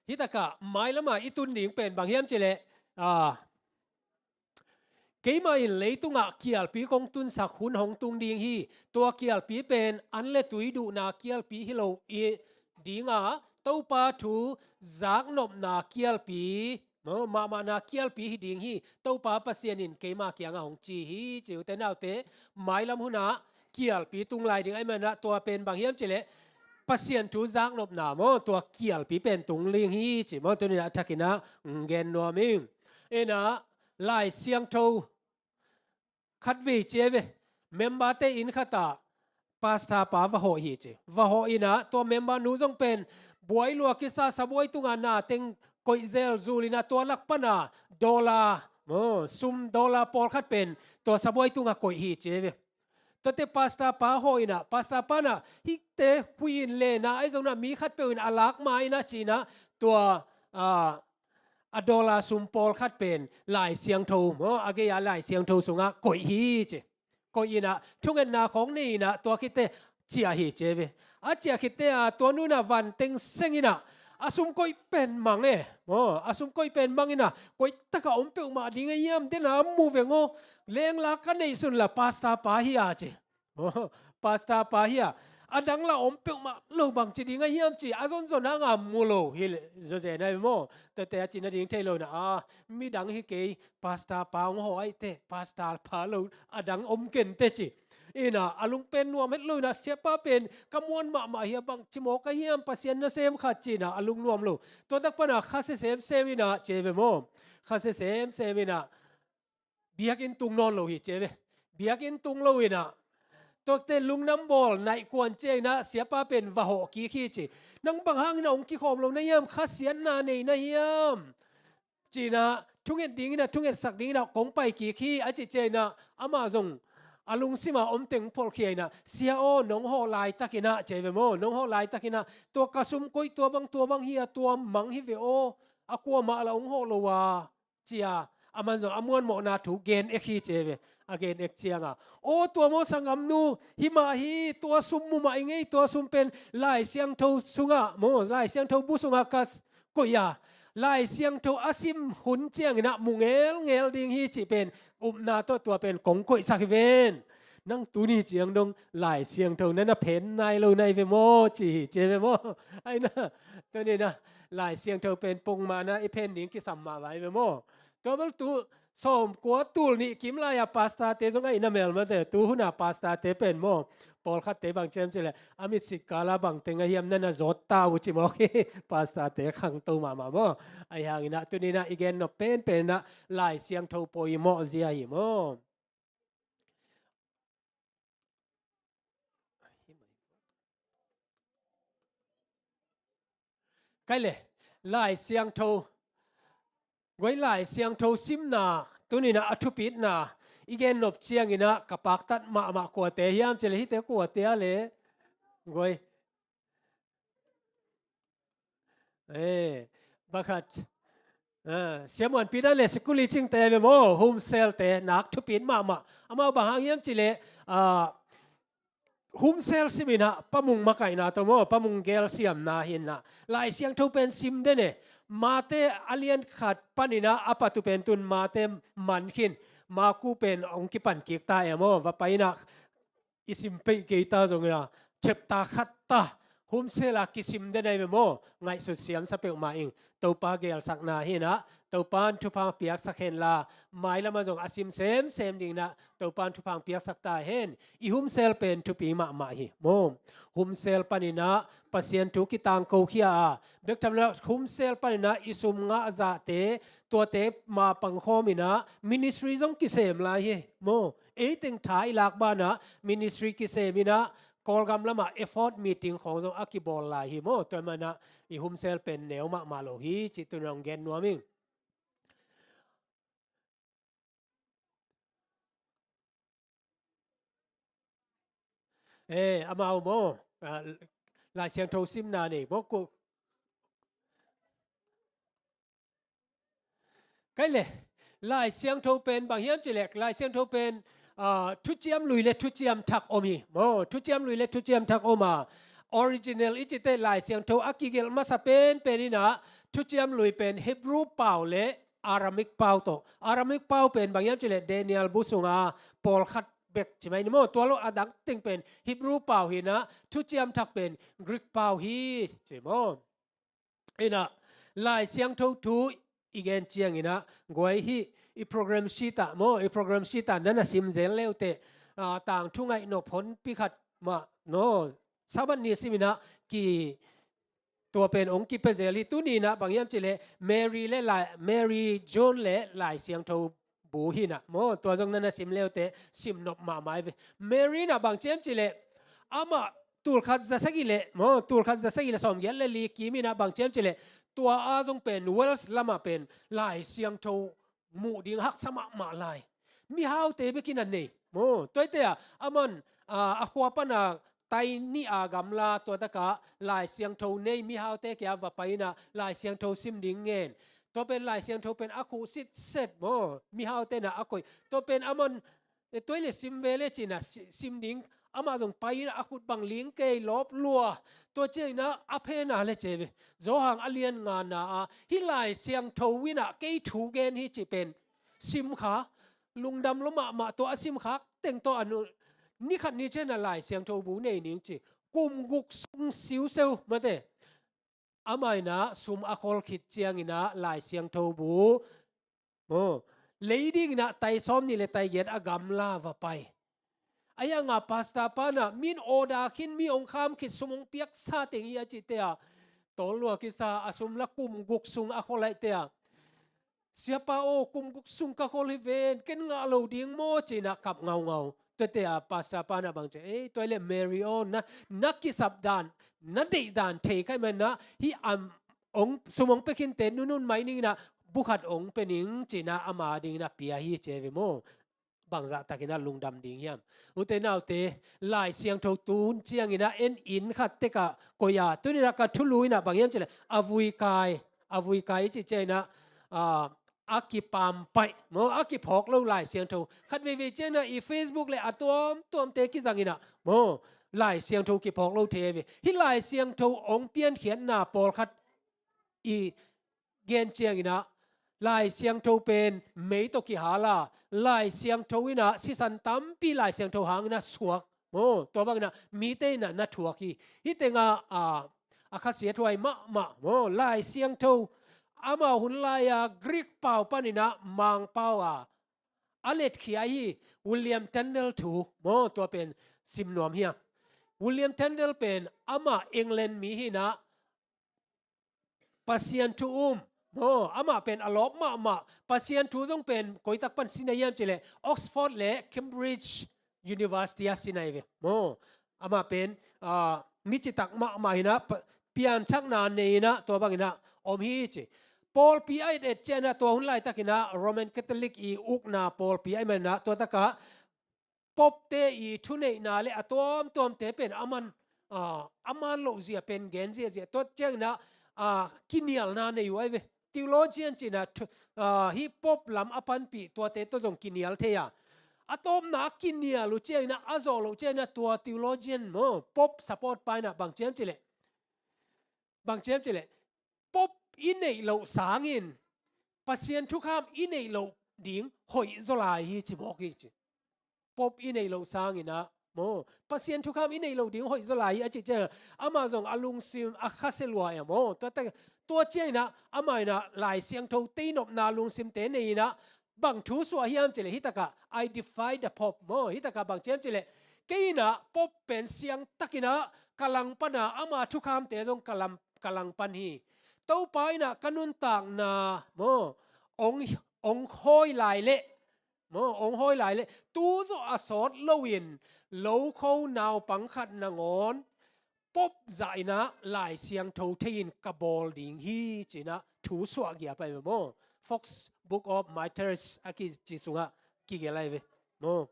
hi takah, mailamah i tun ding pen bang hiam cih leh, ah, keimah in leitungah kialpi kong tunsak hun hong tung ding hi. Tua kialpi pen an le tui duhna kialpi hi lo i ding a, Topa thu zaknopna kialpi, maw, mahmahna kialpi hi ding hi. Topa Pasian in keima kiangah hong ci hi, ci ute naute, mailam hunah kialpi tung lai ding ahih manin ah tua pen bang hiam cih leh Pasian thu zaknopna maw, tua kialpi pen tung ding hi ci maw, tuni-in ah thakin ah gen nuam ing. Ina Lai Siangtho khatvei ci ve. Member-te inn khatah pastor pa va hawh hi ci. Va hawh in ah tua member nu zong pen buai lua kisa, sabuai tungah na teng koih zel, zul in ah tua lak pan ah dollar, maw, sum dollar pawlkhat pen tua sabuai tungah koih hi ci ve. Tuate pastor pa hawh in ah, pastor pa in ah, hihte hui in le na, ahi zongin ah mi khatpeuh in a lak ma in ah ci-in ah, tua, ah, a dollar sum pawlkhat pen Lai Siangtho maw, a gei-a Lai Siangtho sungah koih hi ci. Koih in ah, thungetna khawng nei in ah, tua khit teh ciah hi ci ve. A ciah khit teh a, tua nu in ah van teng seng in ah, a sum koih pen mang e. Maw, a sum koih pen mang in ah, koi takah om peuhmah ding a hiam, dena mu veng aw, lengla ka neihsun la pastor pa hi a ci. Pastor pa hi a, a dang la om peuhmah lo, bangci ding a hiam ci, a zonzon hanga mu lo hi le, zawzen a hi maw? Tuate a cina ding thei lo in ah, a, midang hi kei, pastor pa hong hawh ahih teh, pastor pa lo, a dang om ken teh ci. In ah, a lung pen nuam het lo in ah, siapa pen ka muan mahmah hi a, bangci mawk a hiam, Pasian nasem khat ci-in ah, a lung nuam lo. Tua tak pan ah, khasia semsem in ah, ci ve maw? Khasia semsem in ah, biakinn tung nawn lo hi ci ve. Biakinn tung lo in ah, tuate lungnam bawl naih kuan ciangin ah, siapa pen va hawh kik hi ci. Nang bang hangin ah hong kikhawm lo na hiam, khasiatna nei na hiam? Ci-in ah, thunget dingin ah, thungetsak dingin ah kong pai kik hi, a cih ciangin ah, amah zong a lungsim a om teng pholhkhia in ah, "Sia aw, nong hawh laitakin ah," ci ve maw, "nong hawh laitakin ah, tua ka sum koih tua bang, tua bang hi a, tua mang hi ve aw, a kuamah la hong hawh lo a," ci a, aman zong a muanmawhna thu gen ek hi ci ve. A gen ek ciang a, "Aw, tua maw sanggamnu, hi mah hi, tua sum mu mah ing ei, tua sum pen Lai Siangtho sungah maw, Lai Siangtho bu sungah ka koih a, Lai Siangtho a sim hun ciangin ah mu ngelngel ding hi," cih pen upna tawh tua pen kong koihsak hi ven. "Nang tuni ciang dong Lai Siangtho na na phen nai lo nai ve maw?" ci hi ci ve maw. Ai na, tuni na Lai Siangtho pen pongmah na i phen ding kisam mah vai ve maw. Tua bel tu sawmkua tul nih kim lai-a pastor-te zong ahi na melmate, tu hun a pastor-te pen maw, pawlkhatte bang ci hiam cih leh, a mitsit kal a bang teng ahi hiam na na zawt ta uh ci mawk hi. Pastor-te khangto mahmah maw. Ahi hangin ah tuni na i gen nop penpen in ah Lai Siangtho pawimawh zia hi maw. Kai le, Lai Siangtho, guai, Lai Siangtho simna, tuni na a thupitna i gen nop ciangin ah ka paktat mahmah kuate hiam cih leh, hihte kuate a le, guai. Eh, bakhat. Ah, Sia Muan Pi Dan le Sikuli Cingte ve maw, Home Cell-te nak thupit mahmah. Amau bang hang hiam cih leh, ah, Home Cell sim in ah, Pa Mung makaihna tawh maw, Pa Mung gelsiamna hi in ah, Lai Siangtho pen sim den e. Mate a lian khat panin ah a pat uh pen tun Mate man khin, Maku pen hong kipan kik ta e maw, va pai in ah i sim peih kei ta zongin ah, chapter khat ta, Home Cell a kisim den ahi ve maw, ngaihsut siamsa peuhmah ing. Topa gelsakna hi in ah, Topa'n thupha piaksak hen la, mailam ah zong a sim semsem dingin ah Topa'n thupha piaksak ta hen. I Home Cell pen thupi mahmah hi maw. Home Cell panin ah Pasian thu kitangko khia a, bek tham lo, Home Cell panin ah i sum ngah zahte, tuate ma pangkhawm in ah ministry zong kisem lai hi maw. Ei teng tha i lak banah ministry kisem in ah, Kawlgam lamah effort meeting khawng zong a kibawl lai hi maw. Tua ahih manin ah i Home Cell pen neu mahmah lo hi cih tuni hong gen nuam ing. Eh, amau maw, ah, Lai Siangtho simna nei maw, ko. Kai le, Lai Siangtho pen bang hiam cih leh, Lai Siangtho pen, ah, thuciam lui le thuciam thak om hi maw. Thuciam lui le thuciam thak om a, original i cih teh Lai Siangtho a kigelh masa penpen in ah, thuciam lui pen Hebrew pau le Aramaic pau tawh. Aramaic pau pen bang hiam cih leh Daniel bu sunga pawlkhat bek ci mai ni maw. Tua lo a dang teng pen Hebrew pau hi in ah, thuciam thak pen Greek pau hi ci maw. In ah, Lai Siangtho thu i gen ciangin ah, guai, hih i program sheet ah maw, i program sheet ah na na sim zel le uh teh, ah, tangthu ngaih nop honpi khat mah, no, Sabbath ni sim in ah ki, tua pen hong kipia zel hi. Tuni in ah bang hiam cih leh Mary le Lai, Mary, John le Lai Siangtho bu hi in ah maw. Tua zong na na sim le uh teh sim nop mahmah hi ve. Mary in ah bang ci hiam cih leh, amah tul khat za sagih le maw, tul khat za sagih le sawmgiat le li kim in ah bang ci hiam cih leh, tua a zong pen Wales lamah pen Lai Siangtho muh ding haksa mahmah lai. Mihaute bek in a nei maw. Tua hi teh a, aman, ah, a khua pan a tai nih a gamla, tua takah Lai Siangtho nei mihaute kiang va pai in ah Lai Siangtho sim ding ngen. Tua pen Lai Siangtho pen a khuh sitset maw, mihaute in ah a koih. Tua pen aman, eh, tua hi leh sim ve le ci in ah si-, sim ding. Amah zong pai in ah a khut bang ling kei, lawp lua. Tua ciang in ah a phen a le ci ve. Johan a lian ngana ah, hih Lai Siangtho in ah kei thu gen hi cih pen sim kha, lungdam lua mahmah. Tua a sim khak teng tawh a nu, ni khat ni ciang in ah Lai Siangtho bu nei ning ci. Kum guk sung siuseu mate. Amah in ah sum a khol khit ciang in ah Lai Siangtho bu, maw, lei ding in ah tai sawmnih le tai giat a gamla va pai. Ahi hang a pastor pa in ah, min order khin, mi hong kham khit, sum hong piaksa teng hi a cih teh a, tawl lua kisa, a sum la kum guk sung a khol ahih teh a, "Siapa aw, kum guk sung ka khol hi ven, ken ngah lo ding maw?" ci in ah kap ngaungau. Tua teh a pastor pa in ah bang ci, "Ei, tua hi leh Mary aw, na, na kisap dan, na deih dan thei ka hih manin ah, hih a hong, sum hong pia khinte nunun mai ning in ah, bu khat hong pia ning," ci in ah ama ding in ah pia hi ci ve maw. bangzah takin ah lungdam ding hiam? Ute naute, Lai Siangtho tun ciangin ah en inn khat tekah koih a, tuni-in ah ka thulu in ah bang hiam cih leh a vui kai, a vui kai i cih ciangin ah, ah, a kipaampaih maw, a kiphawk lo Lai Siangtho. Khat veivei ciangin ah i Facebook leh a tuamtuamte kizangin ah maw, Lai Siangtho kiphawk lo thei ve. Hih Lai Siangtho hong piankhiatna pawlkhat i gen ciangin ah Lai Siangtho pen mei tawh kihal a, Lai Siangtho in ah sisan tampi Lai Siangtho hangin ah suak maw, tua bangin ah mite in ah na thuak hi. Hih tengah, ah, a khasiathuai mahmah maw, Lai Siangtho amau hun lai-a Greek pau panin ah Mangpau ah a letkhia hi. William Tyndale thu maw, tua pen sim nuam hiam? William Tyndale pen amah England mi hi-in ah Pasian thu um maw, amah pen a lawp mahmah. Pasian thu zong pen koi tak pan sin a hiam cih leh Oxford leh Cambridge University ah sin ahi ve maw. Amah pen, ah, mi citak mahmah hi-in ah, pa-, pianthakna nei-in ah tua bangin ah om hi ci. Pawlpi a et et ciangin ah tua hun laitakin ah Roman Catholic i ukna pawlpi ahih manin ah tua takah Pope-te i thuneihna leh a tuamtuamte pen aman, ah, aman lohzia pen gen ziahziah. Tua ciangin ah, ah, kinialna nei uh ahi ve. Theologian cih in ah thu-, ah, hih Pope lam a panpih tuate tawh zong kinial thei a. A tawpna a kinial uh ciangin ah, a zawh loh ciangin ah tua theologian maw, Pope support pa in ah bang ci hiam cih leh, bang ci hiam cih leh, Pope i neih loh sangin Pasian thukham i neih loh ding hoih zaw lai hi ci mawk hi ci. Pope i neih loh sangin ah maw, Pasian thukham i neih loh ding hoih zaw lai hi a cih ciangin ah amah zong a lungsim a khasia lua e maw. Tua tak, tua ciangin ah amah in ah Lai Siangtho tei nopna lungsimte nei-in ah bang thu suah hiam cih leh hih takah, "I defy the Pope" maw. Hih takah bang ci hiam cih leh, "Kei in ah Pope pen siangtakin ah ka langpan a, ama thukhamte zong ka lam-, ka langpan hi. Topa in ah ka nuntakna maw, hong, hong hawi lai leh maw, hong hawi lai leh tu zawh a sawt loin lokho naupang khat nangawn Pope zah in ah Lai Siangtho thei-in ka bawl ding hi," ci-in ah thu suah giap ahi ve maw. Foxe Book of Martyrs a kici sungah kigelh ahi ve maw.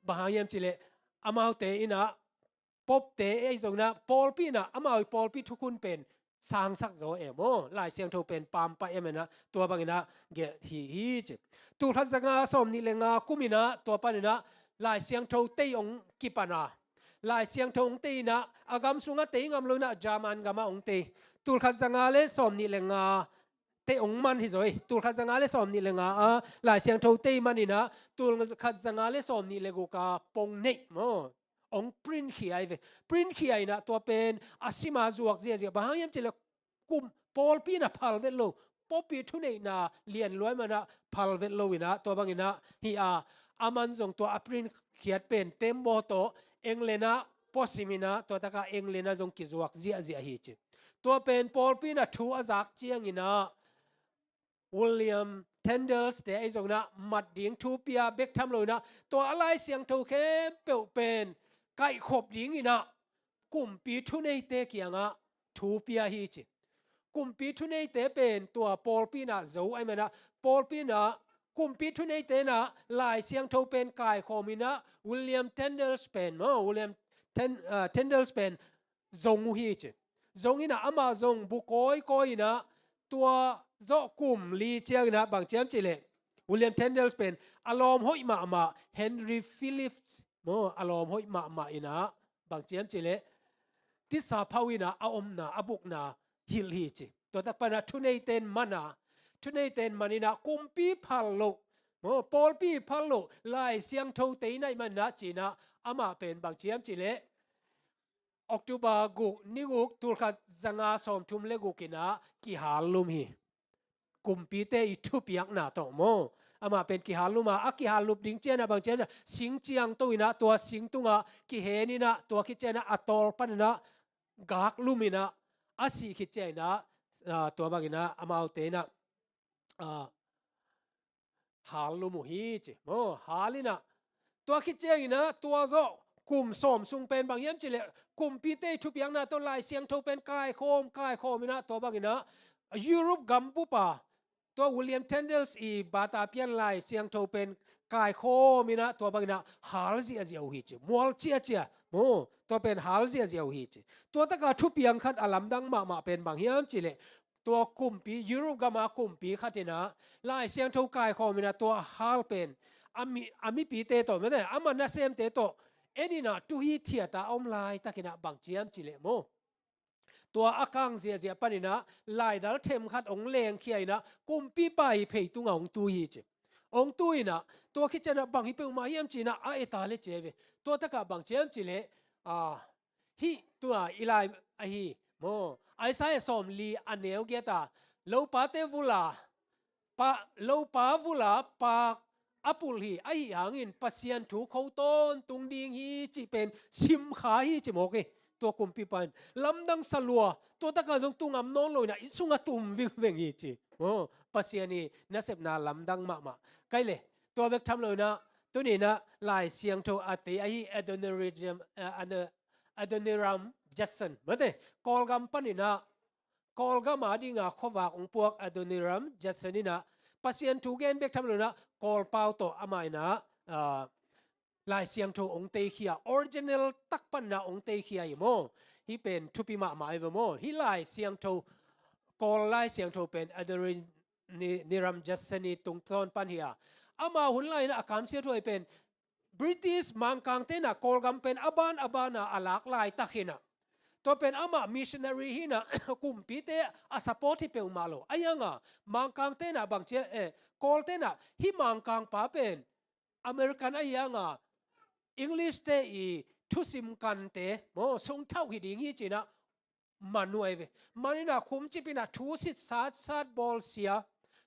Bang hang hiam cih leh amaute in ah, Pope-te ahi zongin ah pawlpi in ah, amau i pawlpi thukhun pen sangsak zaw e maw, Lai Siangtho pen paampaih e manin ah tua bangin ah gelh hi hi ci. Tulkhat zanga sawmnih leh nga kumin ah tua panin ah Lai Siangtho tei hong kipan a, Lai Siangtho hong tei in ah a gam sungah tei ngam lo-in ah German gamah hong tei. Tulkhat zanga leh sawmnih leh nga tei hong man hi zaw hi. Tulkhat zanga leh sawmnih leh nga ah Lai Siangtho tei manin ah tulkhat zanga leh sawmnih leh guk a pong neih maw, hong print khia ahi ve. Print khia in ah tua pen a sim a zuak ziahziah. Bang hang hiam cih leh kum, pawlpi in ah phal vet lo, Pope i thuneihna lian lua ahih manin ah phal vet lo-in ah tua bangin ah hi a, aman zong tua a print khiat pen tembaw tawh England ah puasim in ah tua takah England ah zong kizuak ziahziah hi ci. Tua pen pawlpi in ah thu a zak ciangin ah William Tyndale-te ahi zongin ah mat ding thu pia bek tham lo-in ah tua a Lai Siangtho khempeuh pen kaihkhop dingin ah kumpi thuneite kiangah thu pia hi ci. Kumpi thuneite pen tua pawlpi in ah zo ahih manin ah, pawlpi in ah, kumpi thuneite in ah Lai Siangtho pen kaikhawm in ah William Tyndale pen maw, William Ten-, ah, Tyndale pen zong uh hi ci. Zong in ah amah zong bu kawikawi in ah tua zawh kum li ciangin ah bang ci hiam cih leh William Tyndale pen a lawm hoih mahmah Henry Phillips maw, a lawm hoih mahmah in ah bang ci hiam cih leh tisa phau in ah a omna, a bukna hilh hi ci. Tua tak panin ah thuneite'n man a, thuneite'n man in ah kumpi phal loh maw, pawlpi phal loh Lai Siangtho tei in ahih manin ah ci-in ah amah pen bang ci hiam cih leh October guk, ni guk, tulkhat zanga sawmthum leh guk in ah kihal lum hi. Kumpite i thupiakna tawh maw, amah pen kihal lum a, a kihal lup ding ciangin ah bang ci hiam cih leh sing ciangto in ah tua sing tungah kihen in ah tua khit ciangin ah a tawl panin ah gak lum in ah a sih khit ciangin ah, ah, tua bangin ah amaute in ah, ah, hal lum uh hi ci maw. Hal in ah tua khit ciangin ah tua zawh kum sawm sung pen bang hiam cih leh kumpite i thupiakna tawh Lai Siangtho pen kaikhawm, kaikhawm in ah tua bangin ah Europe gam bup ah tua William Tyndale i bata pian Lai Siangtho pen kaikhawm inah tua bang inah hal ziahziah uh hi ci. Mual ciacia maw, tua pen hal ziahziah uh hi ci. Tua taka thupiang khat a lamdang mahmah pen bang hiam cih leh, tua kumpi, Europe gama kumpi khat inah Lai Siangtho kaikhawm inah tua hal pen a mi, a mipite tawh, mete, ama nasemte tawh en inah tu hithiat a om laitak inah bang ci hiam cih leh maw, tua a kang ziahziah pan inah laidal themkhat hong lengkhia inah kumpipa ii phei tungah hong tui hi ci. Hong tui inah tua khit ciangah bang hi peuhmah hiam ci inah a et a leh ci hi ve. Tua takah bang ci hiam cih leh, a, hih tua i lai ahi maw, Isaiah sawmli a neu giat a, lopate vul a pa, lopa vul a pa a pulh hi, ahi hangin Pasian thu kho tawntung ding hi cih pen simkha hi ci mawk hi. Tua kumpipa in lamdang sa lua, tua takah zong tu ngam nawn lo inah inn sungah tum vingveng hi ci. Aw, Pasian ii nasepna lamdang mahmah. Kai le, tua bek tham lo inah tuni inah Lai Siangtho a tei ahi Adoniram, eh, Adoniram Judson, mate, Kawlgam pan inah Kawlgam a dinga khuavak hong puak Adoniram Judson inah Pasian thu gen bek tham lo inah Kawlpau tawh amah inah, ah, Lai Siangtho hong teikhia, original tak pan inah hong teikhia hi maw. Hih pen thupi mahmah hi ve maw. Hih Lai Siangtho, Kawl Lai Siangtho pen Adoniram Judson ii tungtawn pan hi a, ama hun lai inah a kamsiat huai pen British Mangkangte inah Kawlgam pen a ban a ban a a lak laitak hi inah, tua pen amah missionary hi inah kumpite a support hi peuhmah lo. Ahi hanga Mangkangte inah bang ci a, eh, Kawlte inah hih Mangkangpa pen American ahi hanga English te ii thusim kante maw sungthauh hi ding hi ci inah man uh ahi ve. Man inah khumcip inah thu sitsatsat bawlsia,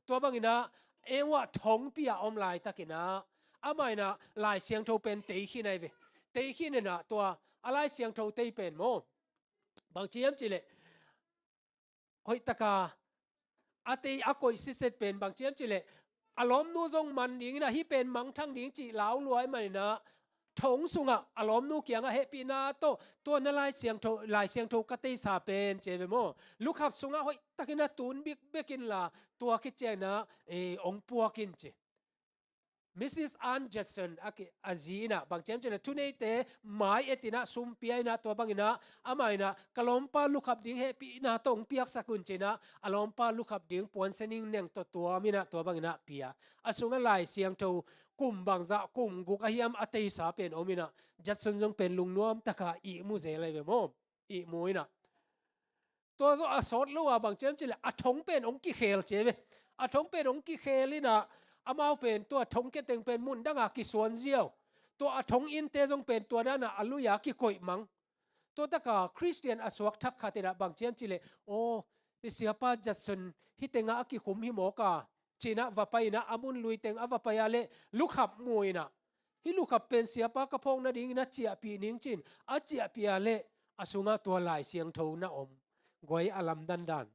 tua bang inah ei uah thongpi a om laitak inah amah inah Lai Siangtho pen tei khin ahi ve. Tei khin inah tua a Lai Siangtho tei pen maw, bang ci hiam cih leh, hoih taka a tei a koih siset pen bang ci hiam cih leh, a lawmnu zong man ding inah hih pen mangthang ding cih lau lua ahih man inah thong sungah a lawmnu kiangah hehpihna tawh tua na Lai Siangtho, Lai Siangtho ka teisa pen ci hi ve maw. Lukhap sungah hoih tak inah tun bikbek inla tua khit ciang inah, eh, hong puak in ci. Missus Ann Judson a ki, a zi inah bang ci hiam cih leh, thuneite mai et inah sum pia inah tua bang inah amah inah ka lawmpa lukhap ding hehpihna tawh hong piaksak un ci inah a lawmpa lukhap ding puansianing neng tawh tuam inah tua bang inah pia. A sungah Lai Siangtho kum bangzah, kum guk a hiam a teisa pen om inah Judson zong pen lungnuam taka ihmu zel ahi ve maw. Ihmu inah tua zawh a sawt lo a bang ci hiam cih leh a thong pen hong kikhel ci hi ve. A thong pen hong kikhel inah amau pen tua thong keteng pen mun danga kisuan ziau. Tua a thong innte zong pen tua danah a lui a kikoih mang. Tua taka Christian a suak thak khat inah bang ci hiam cih leh, aw, i siapa Judson hih tengah a kikhum hi mawk a, ci inah va pai inah a mun lui teng a va pai a leh lukhap mu inah, hih lukhap pen siapa ka phawk nadingin a ciahpih ning ci in a ciahpih a leh a sungah tua Lai Siangtho na om. Guai a lamdang dan.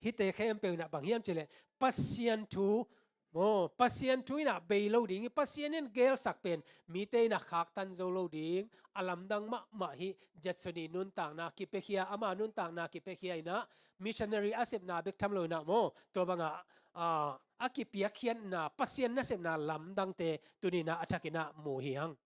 Hihte khempeuh inah bang hiam cih leh Pasian thu maw, Pasian thu inah bei lo ding hi. Pasian in gelsak pen mite inah khaktan zo lo ding a lamdang mahmah hi. Judson ii nuntakna kipiakhia, ama nuntakna kipiakhia inah missionary a sepna bek tham lo inah maw, tua bangah, ah, a kipiakkhiatna Pasian nasepna lamdangte tuni inah a thak inah mu hi hang.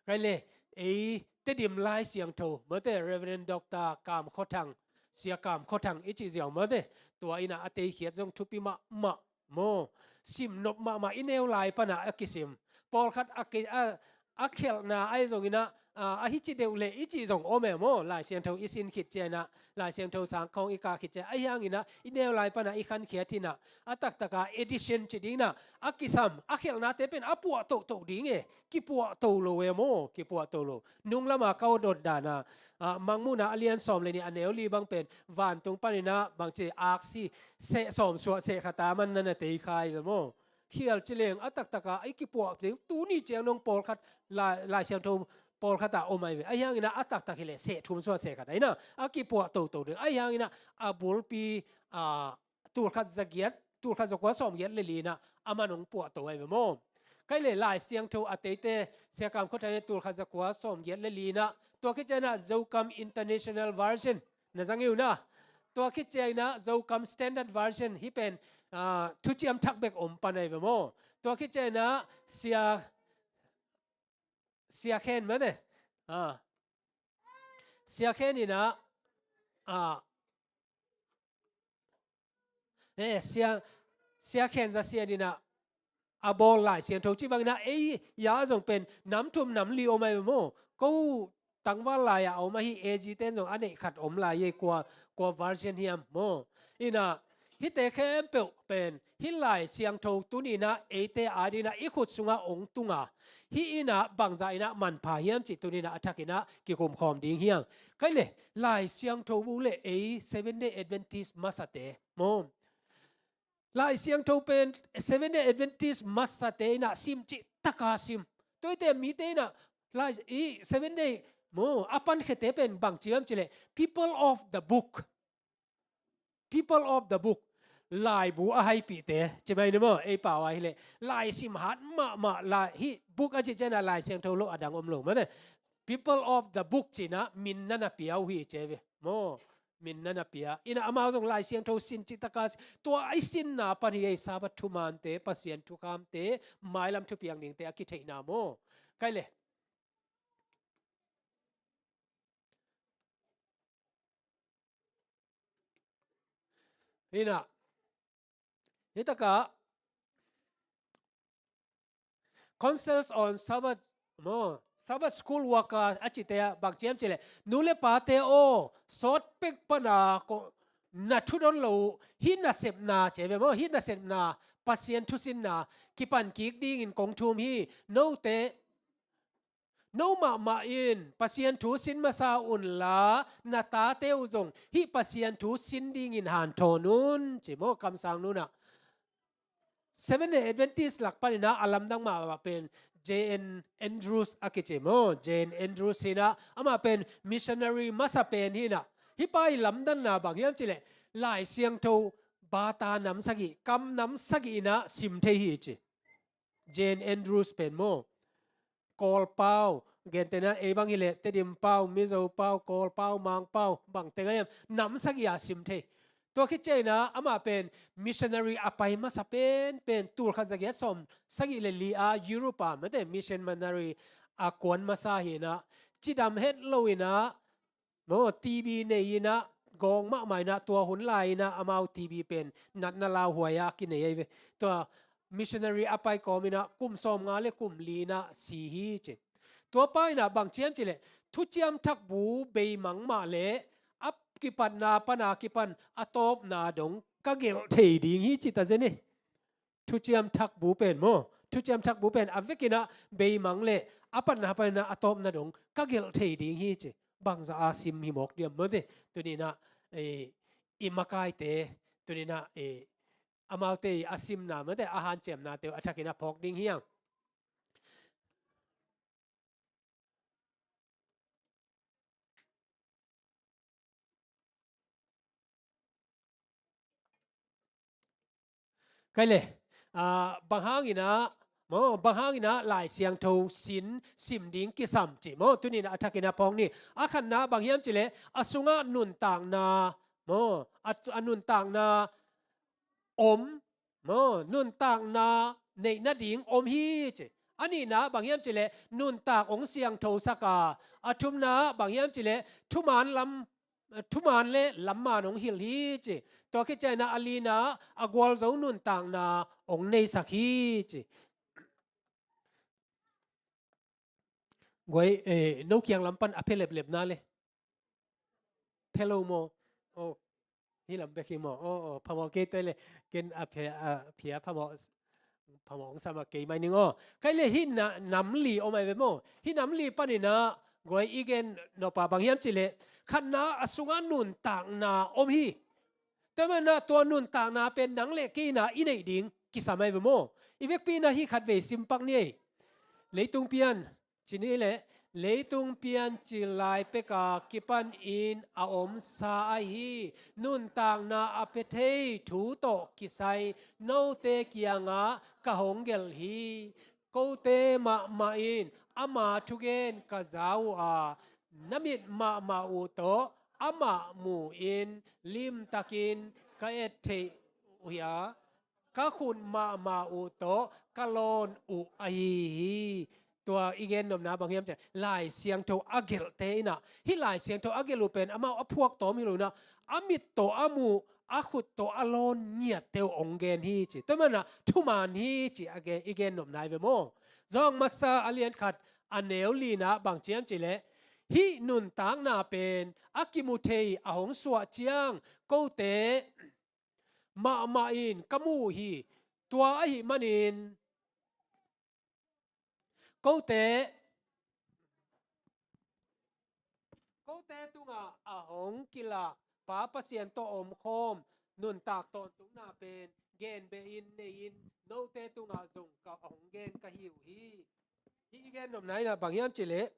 Kai le, ei Tedim Lai Siangtho, mate, Reverend Doctor Kam Khua Thang, Sia Kam Khua Thang i cih ziau mate, tua inah a teikhiat zong thupi mahmah maw. Sim nop mahmah, i neu lai panah a kisim. Pawlkhat a ki, a, a khelhna ahi zong inah, a, a hici deuh leh i cih zong om e maw. Lai Siangtho i sin khit ciang inah, Lai Siangtho sangkhawng i kah khit ciang, ahi hang inah i neu lai panah i khankhiat hi inah, a taktaka edition ci ding inah a kisam, a khelhnate pen a puah tohtoh ding e. Kipuahto lo e maw, kipuahto lo. Nung lama ka awdot dana, ah, Mangmuhna a lian sawm le nih a neu li bang pen vantung pan inah bang ci, aksi seh sawm suah seh khat a man na na tei kha hi ve maw. Khial ci leng a taktaka i kipuah ding, tuni ciang dong pawlkhat Lai, Lai Siangtho pawlkhat a om ahi ve. Ahi hang inah a taktak hi leh seh thum suah seh khat a inah a kipuah toto ding. Ahi hang inah a bulpi, ah, tulkhat zagiat, tulkhat zakua sawmgiat le li inah a man hong puahto ahi ve maw. Kai le Lai Siangtho a teite, Sia Kam Khua Thang in tulkhat zakua sawmgiat le li inah, tua khit ciang inah Zokam International Version na zang hi uh na. Tua khit ciang inah Zokam Standard Version, hih pen ah, thuciam thak bek om pan ahi ve maw. Tua khit ciangin ah sia, sia khen mate. Ah. Sia khen in ah, ah, eh, sia, sia khen za sia in ah, a bawl Lai Siangtho ci bangin ah, ei ya zong pen nam thum nam li om ahi maw. Ko tangval lai-ah a om ahi, A G ten zong a neih khat om lai ei, kua, kua version hiam maw. In ah, hihte khempeuh pen hih Lai Siangtho tuni in ah eite adingin ah i khut sungah ong tung a, hih in ah bangzah in ah manpha hiam cih tuni in ah a thak in ah kikum khawm ding hi hang. Kei le, Lai Siangtho bu le ei Seventh Day Adventist masate maw. Lai Siangtho pen Seventh Day Adventist masate in ah sim cih taka sim. Tuate mite in ah Lai, i Seventh Day maw, a pankhete pen bang ci hiam cih leh, people of the book. People of the book. Laibu a haipihte ci mai ni maw, ei pau ah hi leh. Lai sim hat mahmah, lai, hih book a cih ciangin ah Lai Siangtho lo a dang om lo mate. People of the book ci-in ah min na na pia uh hi ci ve maw. Min na na pia. In ah amau zong Lai Siangtho sin cih taka, tua i sinna pan hi ei, Sabbath thumante, Pasian thukhamte, mailam thupiang dingte a kitheihna maw. Kei le. In ah, hih takah Councils on Sabbath, maw, Sabbath School Worker a cihte ah bang ci hiam cih leh, nu le pate aw, sawt pek pan a ko, na thudon lo uh, hih nasepna ci ve maw, hih nasepna, Pasian thusinna kipan kik dingin kong thum hi. Note, no mahmah in Pasian thu sin masa unla, na tate uh zong hih Pasian thu sin dingin hanthawn un ci maw, kamsang nu in ah. Seventh Day Adventist lak panin ah a lamdang mahmah pen J N Andrews a kici maw. J N Andrews hi-in ah, amah pen missionary masa pen hi-in ah, hih pa i lamdanna bang hiam cih leh, Lai Siangtho bata nam sagih, kam nam sagih in ah sim thei hi ci. J N Andrews pen maw, Kawl pau, gentehna ei bang hi leh Tedim pau, Mizo pau, Kawl pau, Mang pau, bang teng a hiam, nam sagih a sim thei. Tua khit ciangin ah amah pen missionary a pai masa pen, pen tul khat za giat sawm sagih le li a Europe ah mate, missionary a kuan masa hi-in ah, cidam het lo-in ah, maw, T B nei-in ah, gawng mahmah in ah, tua hun lai-in ah amau T B pen natna lauhuai a kinei ahi ve. Tua missionary a pai kawmin ah kum sawmnga le kum li-in ah si hi ci. Tua pa in ah bang ci hiam cih leh, thuciam thak bu beimang mah leh a kipatna pan a kipan a tawpna dong ka gelh thei ding hi ci ta zen hi. Thuciam thak bu pen maw, thuciam thak bu pen a vekin ah beimang leh a patna panin ah a tawpna dong ka gelh thei ding hi ci. Bangzah a sim hi mawk diam mawte. Tuni in ah, eh, i makaite, tuni in ah, eh, amaute a simna mawte, a hanciamnate uh a thakin ah phawk ding hi hang. Kei le, ah, bang hangin ah, maw, bang hangin ah Lai Siangtho sin, sim ding kisam ci maw, tuni in ah a thakin ah phawk ni. A khatna bang hiam cih leh, a sungah nuntakna, maw, a, a nuntakna om, maw, nuntakna neih nading om hi ci. A nihna bang hiam cih leh, nuntak hong siangthosak a, a thumna bang hiam cih leh, thuman lam, thuman le lamman hong hilh hi ci. Tua khit ciangin ah a lina, a gualzo nuntakna hong neisak hi ci. Guai, eh, no kiang lam pan a phe leplep na le. Phe lo maw? Oh, hih lam bek hi maw? Oh, oh, phamawh kei ta le. Ken a phe, a phe a phamawh, phamawh hong sam a kei mai ning aw. Kei le hih na, nam li om ahi ve maw. Hih nam li panin ah, guai i gen nop a bang hiam cih leh, khatna a sungah nuntakna om hi. Tua manin ah tua nuntakna pen nang le kei in ah i neih ding kisam ahi ve maw. I vekpi in ah hih khatvei sim pak ni ei. Leitung pian ci ni le, leitung piancil lai pek a kipanin a omsa ahi, nuntakna a pia thei thu tawh kisai note kiangah ka hong gelh hi. Kote mahmah in ama thugen ka za uh a, na mit mahmah uh tawh amah mu-in limtakin ka et theih uh hi a, ka khut mahmah uh tawh ka lawn uh ahi hi. Tua i gen nopna bang hiam cih leh Lai Siangtho a gelhte in ah, hih Lai Siangtho a gelh uh pen amau a phuak tawm hi lo in ah, a mit tawh a muh, a khut tawh a lawn ngiatte uh hong gen hi ci. Tua manin ah thuman hi ci a gen, i gen nopna hi ve maw. Johan masa a lian khat a neu lina bang ci hiam cih leh, hih nuntakna pen a kimu thei a hong suah ciang kote mahmah in ka mu uh hi. Tua ahih manin kote, kote tungah a hong kilak Pa Pasian tawh a omkhawm nuntak tawntungna pen genbehin nei-in note tungah zong ka, a hong gen ka hi uh hi. Hih i gen nopna in ah bang hiam cih leh,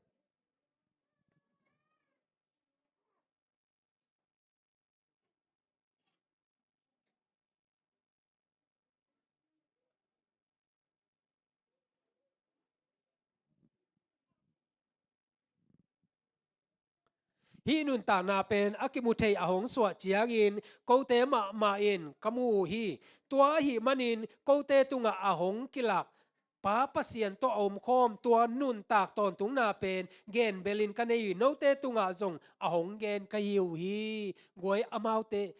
hih nuntakna pen a kimu thei a hong suah ciangin kote mahmah in ka mu uh hi. Tua ahih manin kote tungah a hong kilak Pa Pasian tawh a omkhawm tua nuntak tawntungna pen genbehin ka nei hi. Note tungah zong a hong gen ka hi uh hi. Guai, amaute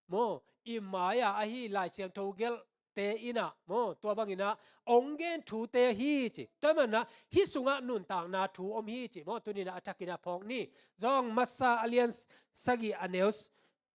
maw, i mai-ah ahi Lai Siangtho gelhte in ah maw, tua bangin ah hong gen thute hi ci. Tua manin ah hih sungah nuntakna thu om hi ci maw. Tuni in ah a thakin ah phawk ni. Johan masa a lian sagih a neu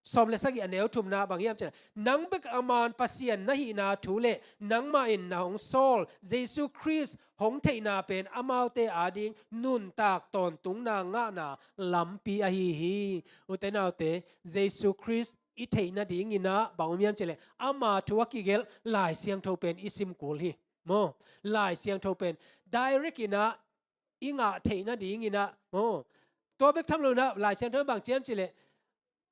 sawm le sagih a neu thumna bang hiam cih leh, nang bek a man Pasian na hihna thu le nangmah in na hong sawl Jesu Khrist hong theihna pen amaute ading nuntak tawntungna ngahna lampi ahi hi. Ute naute, Jesu Khrist i theih nadingin ah bang om hiam cih leh, ama thu a kigelh Lai Siangtho pen i sim kul hi maw. Lai Siangtho pen direct in ah i ngah theih nadingin ah maw. Tua bek tham lo in ah Lai Siangtho bang ci hiam cih leh,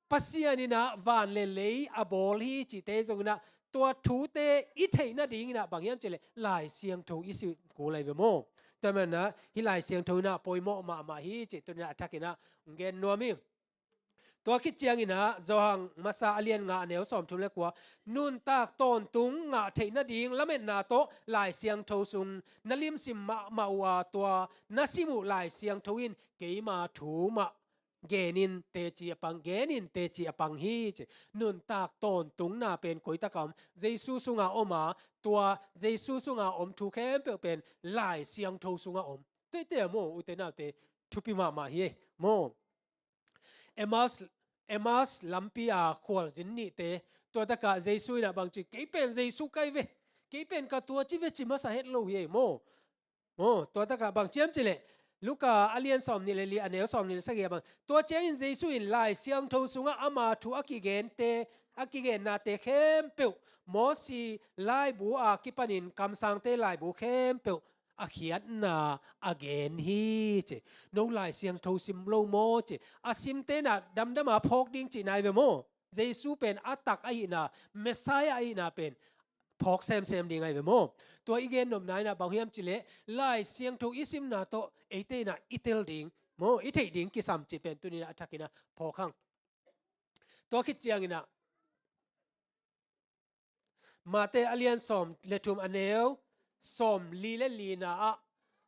Pasian in ah van le lei a bawl hi cihte zongin ah tua thute i theih nadingin ah bang hiam cih leh Lai Siangtho i sim kul ahi ve maw. Tua manin ah hih Lai Siangtho in ah poimawh mahmah hi cih tuni in ah a thakin ah gen nuam hi. Tua khit ciangin ah Johan masa a lian nga a neu sawmthum le kua, nuntak tawntung ngah theih nading lametna tawh Lai Siangtho sung na limsim mahmah uh a, tua na sim uh Lai Siangtho in keima thu mah genin teci a pang, genin teci a pang hi ci. Nuntak tawntungna pen koitakah om? Jesu sungah om a, tua Jesu sungah om thu khempeuh pen Lai Siangtho sungah om. Tuate maw, ute naute, thupi mahmah hi maw. Emmaus, Emmaus lampi a khualzin nihte, tua takah Jesu in ah bang ci, kei pen Jesu ka hi ve, kei pen ka tua ci ve ci masa het lo hi maw. Maw, tua takah bang ci hiam cih leh, Luka a lian sawmnih le li a neu sawmnih le sagih ah bang, tua ciangin Jesu in Lai Siangtho sungah ama thu a kigente, a kigennate khempeuh, Mosi laibu a kipanin kamsangte laibu khempeuh a khiatna a gen hi ci. No Lai Siangtho sim lo maw ci. A simte in ah damdam a phawk ding cihna hi ve maw. Jesu pen a tak ahihna, Messiah ahihna pen phawk semsem ding ahi ve maw. Tua i gen nopna in ah bang hiam cih leh Lai Siangtho i simna tawh eite in ah i tel ding maw, i theih ding kisam cih pen tuni in ah a thakin ah phawk hang. Tua khit ciangin ah Mate a lian sawm le thum a neu sawmli le lina ah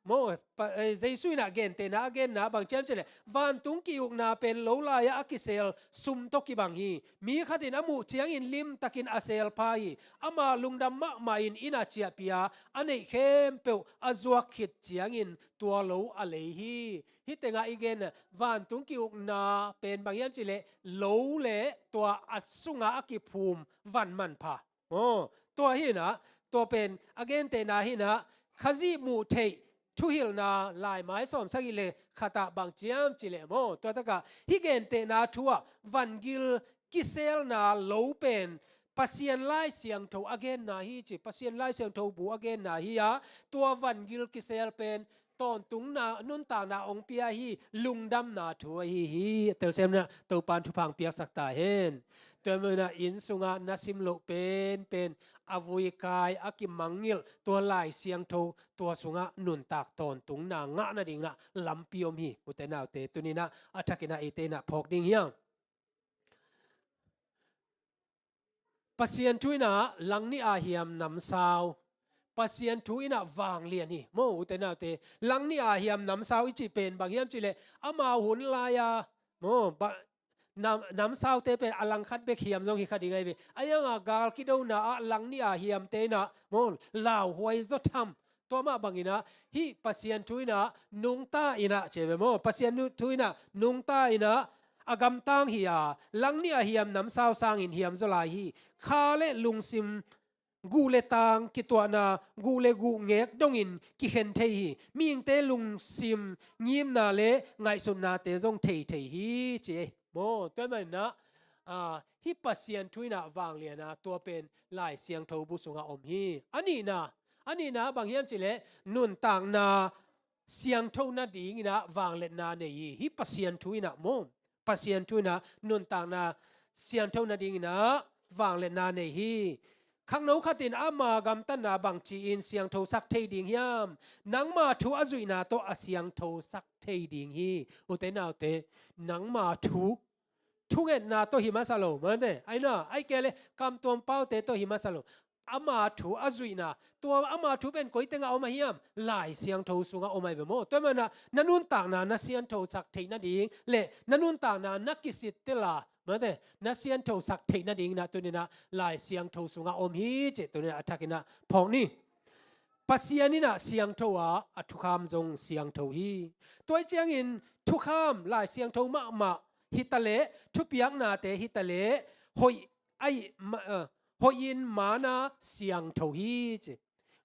maw, pa, eh, Jesu in ah gentehna a genna bang ci hiam cih leh, vantung ki-ukna pen lo lai-ah a kisel sum tawh kibang hi. Mi khat in a muh ciangin limtakin a sel pha hi. Ama lungdam mahmah in inn ah ciahpih a, a neih khempeuh a zuak khit ciangin tua lo a lei hi. Hih tengah i gen ah, vantung ki-ukna pen bang hiam cih leh lo le tua a sungah a kiphum van manpha. Aw, tua hi in ah, tua pen a gentehna hi in ah, Khazih muh theih thuhilhna laimai sawmsagih le khat ah bang ci hiam cih leh maw, tua takah hih gentehna thu ah vangil kiselna lo pen Pasian Lai Siangtho a genna hi ci, Pasian Lai Siangtho bu a genna hi a, tua vangil kisel pen tawntungna, nuntakna hong pia hi, lungdamna thu ahi hi. A telsiam in ah Topa'n thupha hong piaksak ta hen. Tua manin ah inn sungah na sim loh penpen, a vui kai, a kimangngilh tua Lai Siangtho, tua sungah nuntak tawntungna ngah nading in ah lampi om hi. Ute naute, tuni in ah a thakin ah eite in ah phawk ding hi hang. Pasian thu in ah langnih a hiam namsau, Pasian thu in ah vanglian hi. Maw, ute naute, langnih a hiam namsau i cih pen bang hiam cih leh amau hun lai-a, maw, ba, nam, namsaute pen a langkhat bek hiam zong hi kha ding ahi ve. A hiang a gal kidona ah langnih a hiamte in ah, maw, lauhuai zaw tham. Tua mah bangin ah hih Pasian thu in ah nungta in ah, ci ve maw, Pasian thu in ah nungta in ah a gamtang hi a, langnih a hiam namsau sangin hiam zaw lai hi. Kha le lungsim, guh le tang kituahna, guh le guh ngek dongin kikhen thei hi. Mihingte lungsim ngimna le ngaihsutnate zong thei thei hi, ci ei. Maw, tua manin ah, ah, hih Pasian thu in ah vanglian a, tua pen Lai Siangtho bu sungah om hi. A nihna, a nihna bang hiam cih leh nuntakna siangtho nadingin ah vangliatna nei hi. Hih Pasian thu in ah, maw, Pasian thu in ah nuntakna siangtho nadingin ah vangliatna nei hi. Khangno khat in ama gamtatna bangci-in siangthosak thei ding hiam? Nangma thu a zuihna tawh a siangthosak thei ding hi. Ute naute, nangma thu, thungetna tawh hi masa lo, mate, aina, ai kei le kamtuam paute tawh hi masa lo. Ama thu a zuihna, tua ama thu pen koi tengah om ahi hiam? Lai Siangtho sungah om ahi ve maw. Tua manin ah na nuntakna na siangthosak theih nading le na nuntakna na kisittel a, mate, na siangthosak theih nadingin ah tuni-in ah Lai Siangtho sungah om hi cih tuni-in ah a thakin ah phawk ni. Pasian in ah siangtho a, a thukham zong siangtho hi. Tua ahih ciangin thukham, Lai Siangtho mahmah hi ta leh, thupiaknate hi ta leh, hoih, ai, ma, eh, hoih in man a siangtho hi ci.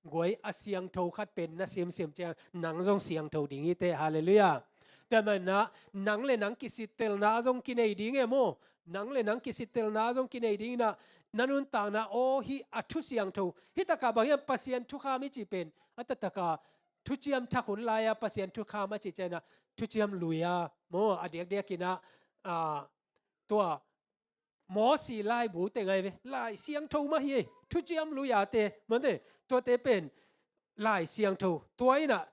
Guai, a siangtho khat pen na simsim ciang nang zong siangtho ding hi teh. Halleluiah. Tua manin ah nang le nang kisittelna zong kinei ding e maw. Nang le nang kisittelna zong kinei dingin ah na nuntakna, aw, hih a thu siangtho. Hih takah bang hiam, Pasian thukham i cih pen, a taktakah thuciam thak hun lai-a Pasian thukham a cih ciangin ah thuciam lui-a maw, a diakdiakin ah, ah, tua Mosi laibu teng ahi ve, Lai Siangtho mah hi ei, thuciam lui-a te, mate, tuate pen Lai Siangtho, tua in ah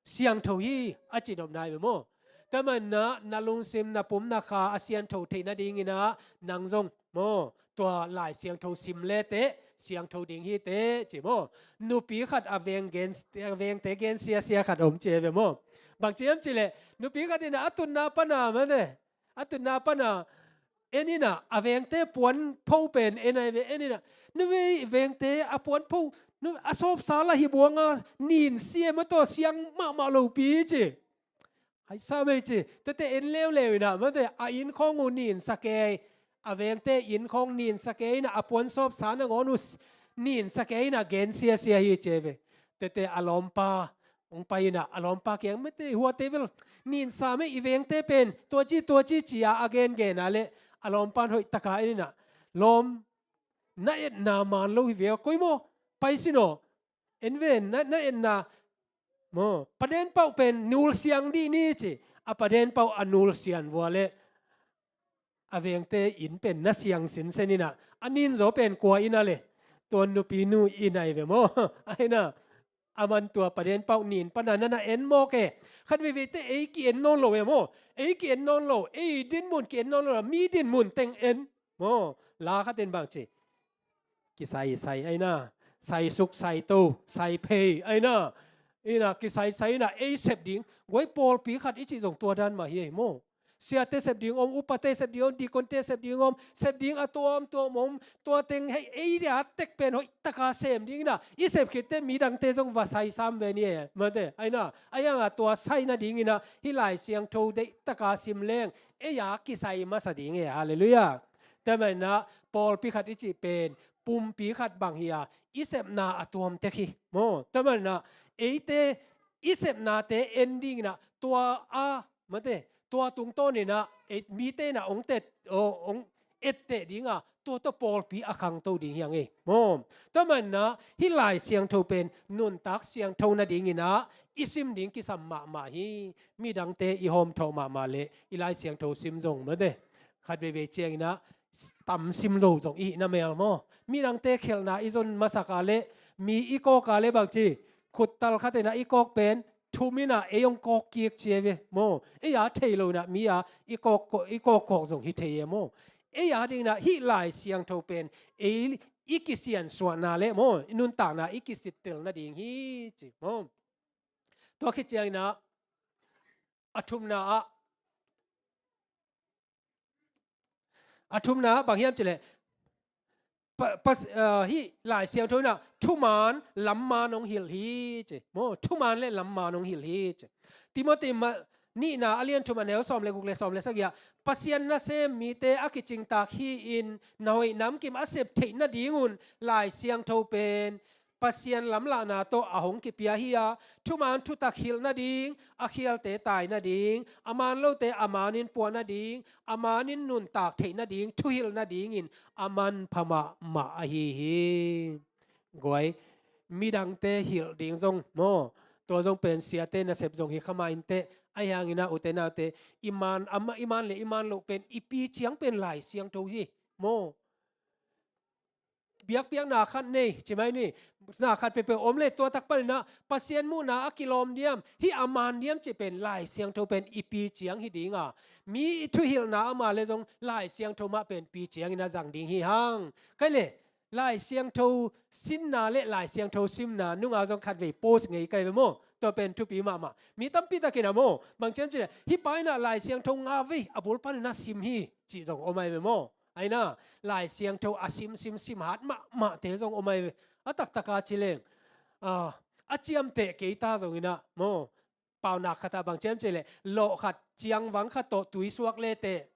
siangtho hi a ci nopna hi ve maw. Tua manin ah na lungsim, na pum, na kha a siangtho theih nadingin ah nang zong maw, tua Lai Siangtho sim le teh siangtho ding hi teh ci maw. Nupi khat a veng gen, a vengte gen siasia khat om ci hi ve maw. Bang ci hiam cih leh nupi khat in ah a tutna pan a, mate, a tutna pan a en in ah, a vengte puanpho pen en ahi ve, en in ah, na vei vengte a puanpho, na a sawpsa lah hi buang a, nin sia maw, tua siang mahmah lopi ci. Hai sa mei ci, tuate en leuleu in ah, mate, a inn khawng uh nin sa kei, a vengte inn khawng nin sa kei in ah, a puan sawpsa nangawn uh s-, nin sa kei in ah gen siasia hi ci hi ve. Tuate a lawmpa hong pai in ah, a lawmpa kiang, mate, huate bel nin sa mei, i vengte pen tua ci, tua ci ci-a a gengen a leh, a lawmpa in hoih taka en in ah, lawm, na etna man lo hi ve, koi maw, pai sin aw, en ven, na, na etna maw, paden pauh pen nulsiang dih ni ci. A paden pauh a nulsian vua leh a vengte inn pen na siang sinsen in ah, a nin zaw pen kua inn ah leh, tua nupinu inn ahi ve maw. Ahi na, a man tua paden pauh nin pan a na na en mawk e. Khat veivei teh ei ki-en nawn lo e maw. Ei ki-en nawn lo, ei dinmun ki-en nawn lo, mi dinmun teng en maw. La khat in bang ci, kisaisai ahi na, saisuk, saito, saiphei ahi na, in ah kisaisai in ah ei sep ding. Guai, pawlpi khat i cih zong tua dan mah hi ei maw. Siate sep ding om, upate sep ding om, dikonte sep ding om, sep ding a tuamtuam om, tua teng hei ei a tek pen hoih taka sem ding in ah i sep khit teh midangte zong va sai sam ve ni e, mate, ahi na. Ahi hang a tua sai nadingin ah hih Lai Siangtho deih taka sim leng ei a kisai masa ding e. Halleluiah. Tua manin ah pawlpi khat i cih pen pumpi khat bang hi a, i sepna a tuam tek hi maw. Tua manin ah eite i sepnate en dingin ah tua a, mate, tua tungtawnin ah ei, mite in ah hong tet, aw, hong etteh ding a, tua tawh pawlpi a khangto ding hi hang ei maw. Tua manin ah hih Lai Siangtho pen nuntak siangtho nadingin ah i sim ding kisam mahmah hi. Midangte i hawmthawh mahmah leh i Lai Siangtho sim zong, mate, khat veivei ciangin ah tam sim lo zong i hih na mel maw. Midangte khelhna i zon masak a leh, mi i kawk a leh bang ci, khuttal khat in ah i kawk pen thum in ah ei hong kawk kik ci hi ve maw. Ei a thei lo in ah mi a i kawk, i kawkkawk zong hi thei e maw. ei a dingin ah hih Lai Siangtho pen ei i kisiansuahna le maw, i nuntakna i kisittel nading hi ci maw. Tua khit ciangin ah a thumna ah, a thumna ah bang hiam cih leh pa, pa, uh, hih Lai Siangtho in ah thuman lamman hong hilh hi ci maw, thuman le lamman hong hilh hi ci. Timothy ma, nihna a lian thum a neu sawm le guk le sawm le sagih ah, Pasian nasem mite a kicingtak hi-in na hoih namkim a sep theih nadingun Lai Siangtho pen Pasian lamlahna tawh a hong kipia hi a, thuman thutak hilh nading, a khialte tai nading, a man lote a manin puah nading, a manin nuntak theih nading, thuhilh nadingin a manpha mahmah ahi hi. Guai, midangte hilh ding zong maw, tua zong pen siate nasep zong hi kha mah inteh, ahi hangin ah ute naute, i man, a ma, i man le i man loh pen i pi ciang pen Lai Siangtho hi maw. Biakpiakna khat nei ci mai ni, na khat peuhpeuh om le tua tak panin ah Pasian muhna a kilawm diam, hih a man diam cih pen Lai Siangtho pen i pi ciang hi ding a, mi i thuhilhna a ma le zong Lai Siangtho mah pen pi ciangin a zang ding hi hang. Kai le Lai Siangtho sinna le Lai Siangtho simna nunga zong khatvei post ngei kai ve maw. Tua pen thupi mahmah. Mi tampi takin ah maw, bang ciam cih leh hih pa in ah Lai Siangtho nga vei a bul panin ah sim hi cih zong om ai ve maw. Aina, Lai Siangtho a sim, sim, sim hat mahmahte zong om ai ve. A taktaka ci leng, ah, a ciamteh kei ta zongin ah maw, paunak khat ah bang ciam cih leh lawh khat, ciangvang khat tawh tui suak leteh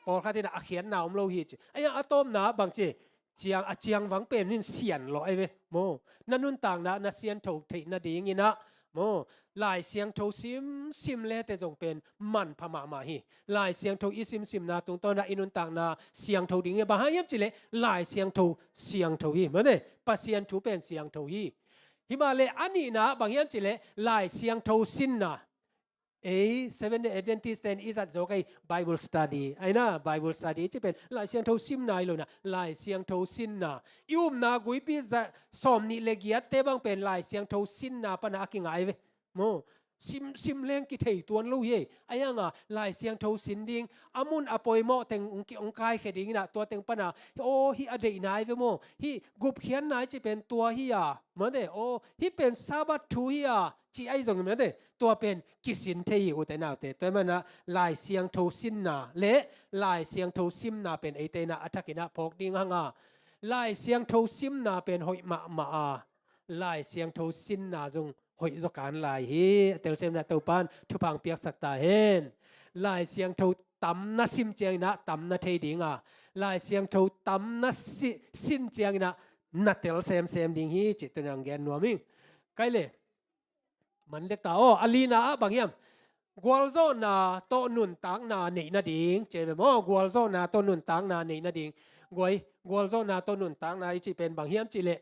pawlkhat in ah a khiatna om lo hi ci. Aia, a tawpna bang ci, ciang, a ciangvang pen in sian lawh ai ve maw. Na nuntakna na siantho theih nadingin ah maw, Lai Siangtho sim, sim leteh zong pen manpha mahmah hi. Lai Siangtho i simsimna tungtawn ah i nuntakna siangtho ding hi. Bang hang hiam cih leh Lai Siangtho siangtho hi maw ne, Pasian thu pen siangtho hi. Himahleh a nihna bang hiam cih leh Lai Siangtho sinna. Ei Seventh Day Adventist ten i zat zawk ei Bible study. Aina, Bible study ci pen Lai Siangtho simna hi lo na, Lai Siangtho sinna. I upna guipi za, sawm nih le giatte bang pen Lai Siangtho sinna pana a kingai ve maw. Sim, sim leng kithei tuan lo hi ei. Aia nga, Lai Siangtho sin ding, a mun a poimawh teng hong ki, hong kaikhia dingin ah tua teng pana, aw, hih a deihna ai ve maw, hih gupkhiatna ai ci pen tua hi a maw ne, aw, hih pen Sabbath thu hi a ci ai zongin maw ne, tua pen kisin thei hi ute naute. Tua hi mana Lai Siangtho sinna le Lai Siangtho simna pen eite in ah a thakin ah phawk ding hang a, Lai Siangtho simna pen hoih mahmah a, Lai Siangtho sinna zong hoih zaw kan lai hi. A telsiam in ah Topan thupha piaksak ta hen. Lai Siangtho tam na sim ciangin ah tam na thei ding a, Lai Siangtho tam na si, sin ciangin ah na tel semsem ding hi cih tuni-in hong gen nuam ing. Kai le, man dek ta aw, a lina ah bang hiam? Gualzawhna tawh nuntakna neih nading ci ve maw. Gualzawhna tawh nuntakna neih nading. Guai, gualzawhna tawh nuntakna i cih pen bang hiam cih leh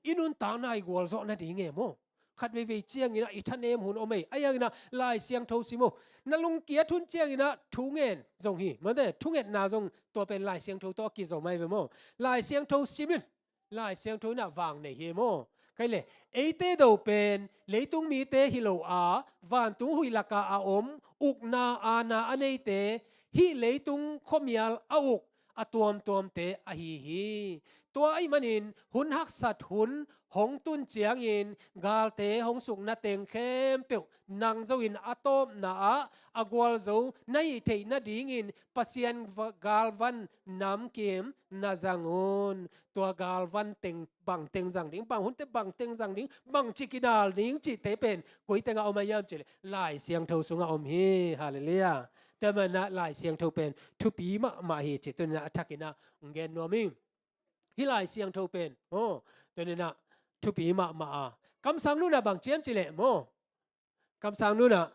i nuntakna i gualzawh nading e maw. Khat veivei ciangin ah i thanem hun om ei. Ahi hangin ah Lai Siangtho sim aw. Na lungkiat hun ciangin ah thu ngen zong hi maw ne, thungetna zong tua pen Lai Siangtho tawh a kizom ai ve maw. Lai Siangtho sim in, Lai Siangtho in ah vang nei hi maw. Kai le, eite do pen leitung mite hi lo a, vantung huih lakah a om, ukna aana a neite, hih leitung khuamial a uk a tuamtuamte ahi hi. Tua ahih manin hun haksat hun hong tun ciangin galte hong sukna teng khempeuh nang zo in a tawpna ah a gualzo na hih theih nadingin Pasian va, galvan namkim na zang un. Tua galvan teng bang teng zang ding, bang hunte bang teng zang ding, bangci kidal ding cihte pen koi tengah om a hiam cih leh Lai Siangtho sungah om hi. Halleluiah. Tua hi mana Lai Siangtho pen thupi mahmah hi cih tuni-in ah a thakin ah hong gen nuam ing. Hih Lai Siangtho pen aw, tuni-in ah thupi mahmah a, kamsang nu in ah bang ci hiam cih leh maw, kamsang nu in ah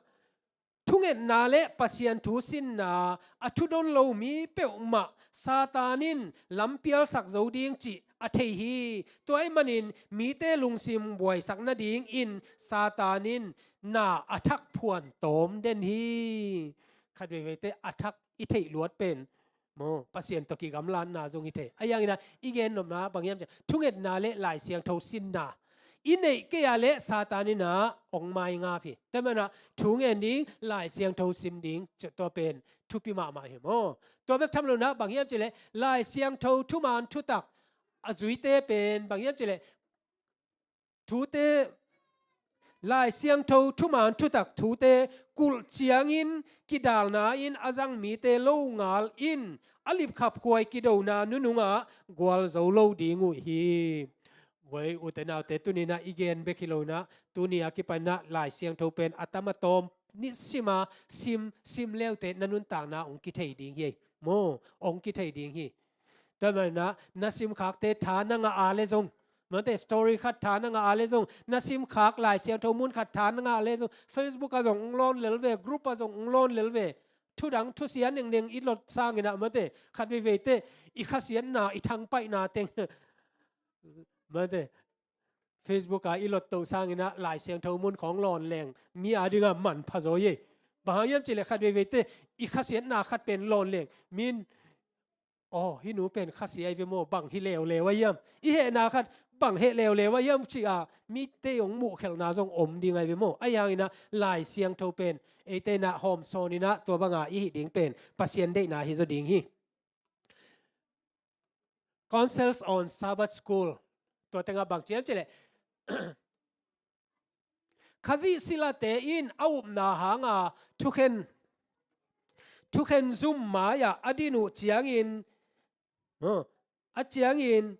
thungetna le Pasian thu sinna a thudon lo mi peuhmah Satan in lampialsak zo ding cih a thei hi. Tua ahih manin mite lungsim buaisak nadingin Satan in na a thak phuan tawm den hi. Khat veiveite a thak i theih luat pen maw, Pasian tawh kigamlatna zong hi thei. Ahi hangin ah i gennopna bang hiam cih leh thungetna le Lai Siangtho sinna i neih kei ah leh Satan in ah hong maingap hi. Tua manin ah thu ngen ding, Lai Siangtho sim ding, tua pen thupi mahmah hi maw. Tua bek tham lo in ah bang hiam cih leh Lai Siangtho thuman thutak a zuite pen bang hiam cih leh thute, Lai Siangtho thuman thutak thute kulh ciangin kidalna in a zang mite lo ngal in a lipkhapkhuai kidona nunungah gualzo lo ding uh hi. Voi, ute naute, tuni in ah i gen bek hi lo in ah, tuni a kipan in ah Lai Siangtho pen a tam a tawm nisim a sim, sim leute na nuntakna hong kithei ding hi. Maw, hong kithei ding hi. Tua manin ah na simkhakte tha na ngah a leh zong, mate, story khat tha na ngah a leh zong, na simkhak Lai Siangtho mun khat tha na ngah a leh zong, Facebook ah zong hong lawn lel ve, group ah zong hong lawn lel ve. Thudang thusia nengneng i lot sangin ah, mate, khat veivei teh i khasiatna, i thangpaihna teng, mate, Facebook ah i lot toh sangin ah Lai Siangtho mun khawng lawn leng mi a dingah manpha zaw hi. Bang hang hiam cih leh khat veivei teh i khasiatna khat pen lawn leng min, aw, hih nu pen khasia ahi ve maw, bang hi leuleu a hiam, i hehna khat bang heh leuleu a hiam ci-a mite hong muhkhelhna zong om ding ahi ve maw. Ahi hangin ah Lai Siangtho pen eite in ah hawmsawn in ah tua banga i hih ding pen Pasian deihna hi zaw ding hi. Councils on Sabbath School. Tua tengah bang ci hiam cih leh Khazih silate in a upna hanga thukhen, thukhen zum mai-ah a din uh ciangin, a ciangin,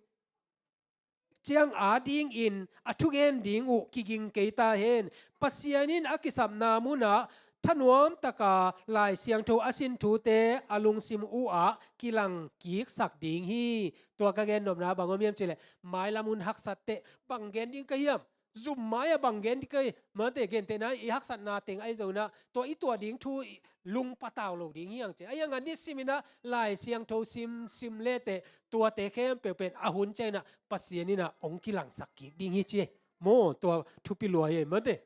ciang a dingin a thugen ding uh kiging kei ta hen. Pasian in a kisapna munah thanuam taka Lai Siangtho a sin thute a lungsim uhah kilang kiksak ding hi. Tua ka gen nopna bang om hiam cih leh mailam hun haksat teh bang gen ding ka hiam? Zum mai-ah bang gen ding ka hiam? Mate, gentehna i haksatna teng ahi zongin ah tua i tuah ding thu i lung patau lo ding hi hang ci. Ahi hangin ah nisim in ah Lai Siangtho sim, sim le teh tuate khempeuh pen a hun ciangin ah Pasian in ah hong kilangsak kik ding hi ci. Maw, tua thupi lua hi, mate.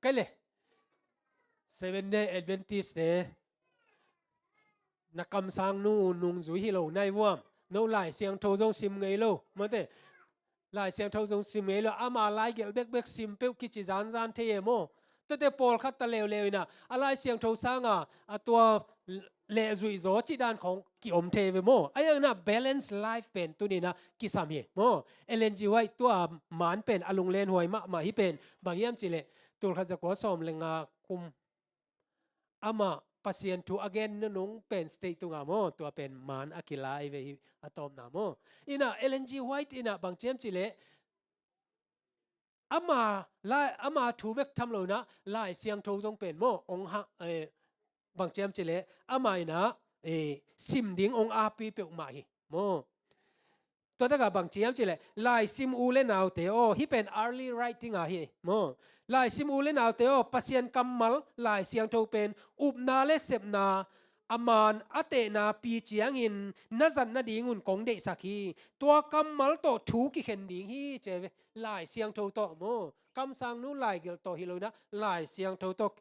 Kei leh Seventh Day Adventist te na kamsang nu nungzui hi lo na hi vuam. No Lai Siangtho zong sim ngei lo, mate. Lai Siangtho zong sim ngei lo, ama laigelh bekbek sim peuh kici zanzan thei e maw. Tuate pawlkhat ta leuleu in ah a Lai Siangtho sanga a tua lehzuih zaw cih dan khawng kiom thei ve maw. Ahi hangin ah balance life pen tuni in ah kisam hi maw. Ellen G. White tua man pen a lunglenhuai mahmah hi pen bang hiam cih leh tulkhat zakua sawm le nga kum amah Pasian thu a gen nunung pen state tunga maw, tua pen man a kila ahi ve hi a tawpna maw. In ah Ellen G. White in ah bang ci hiam cih leh ama, lai, ama thu bek tham lo in ah Lai Siangtho zong pen maw, hong ha, eh, bang ci hiam cih leh ama in ah, eh, sim ding hong api peuhmah hi maw. Tua takah bang ci hiam cih leh, Lai sim u le naute aw, hih pen early writing ah hi maw. Lai sim u le naute aw, Pasian kammal Lai Siangtho pen upna le sepna a man a tehna pi ciangin na zat nadingun kong deihsak hi. Tua kammal tawh thu kikhen ding hi ci ve. Lai Siangtho tawh maw, kamsangnu laigelh tawh hi lo in ah Lai Siangtho tawh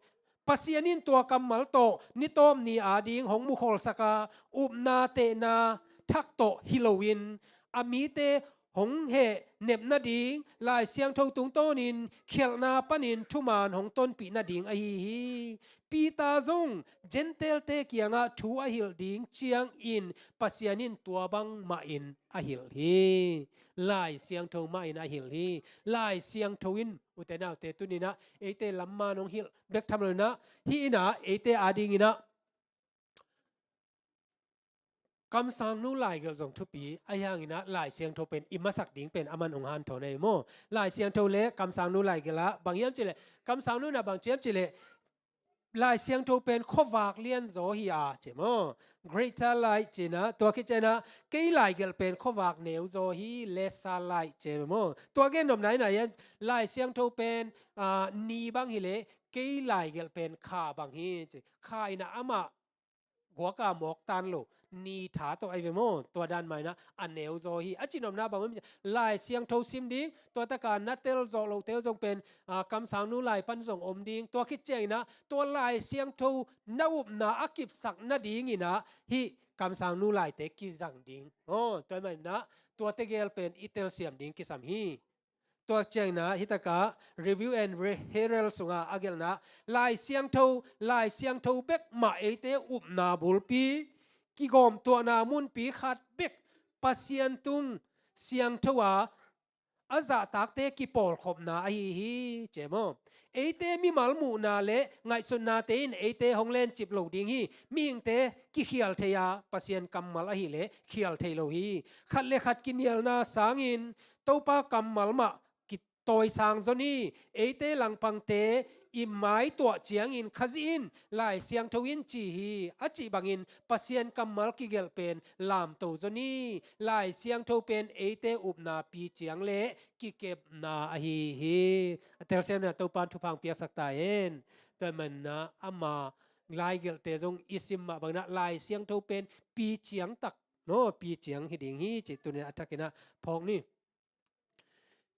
Pasian in tua kammal tawh ni tawp ni ading hong mukholsak a, upna tehna thak tawh hi loin a mite hong hehnep nading, Lai Siangtho tungtawnin khialhna panin thuman hong tonpih nading ahi hi. Peter zong Gentile-te kiangah thu a hilh ding ciangin Pasian in tua bang mahin a hilh hi. Lai Siangtho mahin a hilh hi. Lai Siangtho in, ute naute, tuni in ah eite lamman hong hilh bek tham lo in ah, hih in ah eite adingin ah kamsangnu laigelh zong thupi, ahi hangin ah Lai Siangtho pen i masak ding pen aman hong hanthawn ahi maw. Lai Siangtho le kamsangnu laigelh ah bang hiam cih leh, kamsangnu in ah bang ci hiam cih leh, Lai Siangtho pen khuavak lianzaw hi a ci maw. Greater light ci in ah, tua khit ciangin ah kei laigelh pen khuavak neuzaw hi, lesser light ci maw. Tua gen nopna in ah hian Lai Siangtho pen, ah, ni bang hi leh kei laigelh pen kha bang hi ci. Kha in ah amah guaka mawk tan lo, ni tha tawh ahi ve maw. Tua dan mah in ah a neuzaw hi. A cinopna bang om, Lai Siangtho sim ding, tua taka na tel zawh lohte uh zong pen, ah, kamsangnu lai pan zong om ding. Tua khit ciangin ah tua Lai Siangtho na upna a kipsak nadingin ah hih kamsangnu laite kizang ding. Aw, tua mah in ah tuate gel pen i telsiam ding kisam hi. Tua ciangin ah, hitakah Review and Herald sungah a gelhna, Lai Siangtho, Lai Siangtho bek mah eite upna bulpi, kigawmtuahna munpi khat bek, Pasian tung siangtho a, a zahtakte kipawlkhopna ahi hi, ci maw. Eite mimal muhna le ngaihsutnate in eite hong lencip lo ding hi. Mihingte kikhial thei a, Pasian kammal ahih leh khial thei lo hi. Khat le khat kinialna sangin Topa kammal mah kitawisang zaw ni. Eite langpangte i maituah ciangin Khazih in, Lai Siangtho in ci hi, a cih bangin Pasian kammal kigelh pen lamto zaw ni. Lai Siangtho pen eite upna pi ciang le kikepna ahi hi. A telsiamna Topa in thupha hong piaksak ta hen. Tua manin ah ama laigelhte zong i sim mah bangin ah Lai Siangtho pen pi ciang tak, no, pi ciang hi ding hi, ci tuni-in a thakin ah phawk ni.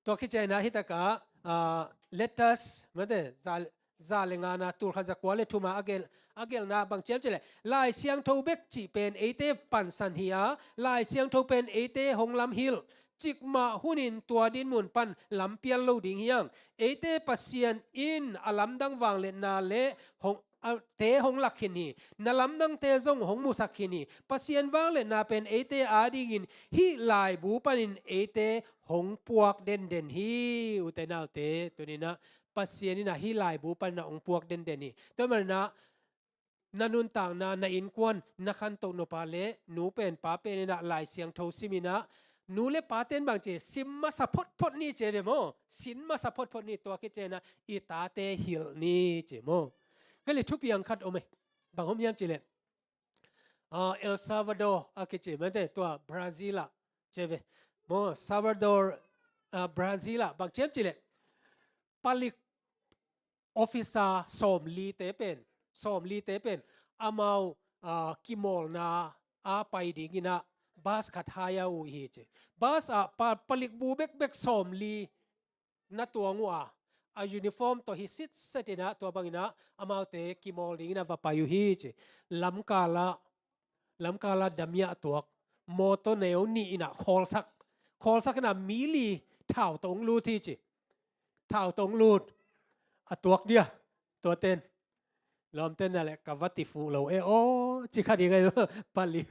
Tua khit ciangin ah hitakah, ah, letters, mate, za, za le ngana, tul khat za kua le thum a a gelh, a gelhna bang ci hiam cih leh, Lai Siangtho bek cih pen eite pansan hi a, Lai Siangtho pen eite hong lamhilh cikmah hunin tua dinmun pan lampial lo ding hi hang. Eite Pasian in a lamdang vangliatna le hong, a, te hong lak khin hi. Na lamdangte zong hong musak khin hi. Pasian vangliatna pen eite adingin hih laibu panin eite hong puak denden hi. Ute naute, tuni-in ah Pasian in ah hih laibu panin ah hong puak denden hi. Tua manin ah na nuntakna, na innkuan, na khantoh nop a le nu pen pa pen in ah Lai Siangtho sim in ah, nu le pate'n bang ci, sim masa photphot ni ci ve maw. Sim masa photphot ni, tua khit ciangin ah i tate hilh ni ci maw. Kei le thupiang khat om e. Bang om hiam cih leh, ah, El Salvador a kici, mate, tua Brazil ah ci ve maw. Salvador, ah, Brazil ah bang ci hiam cih leh, palik officer sawmlite pen, sawmlite pen amau, ah, kimawlna a pai dingin ah bus khat hire uh hi ci. Bus ah pa, palik bu bekbek sawmli na tuang uh a, a uniform tawh hi sitset in ah, tua bangin ah amaute kimawl dingin ah va pai uh hi ci. Lamkal ah, lamkal ah damiah tuak, mawtaw neu nih in ah khawlsak, khawlsak in ah mi li thau tawh hong lut hi ci. Thau tawh hong lut, a tuak dia, tuate'n. Lawmte'n na le ka va ti fuh lo e aw, ci kha ding ahi. Palik,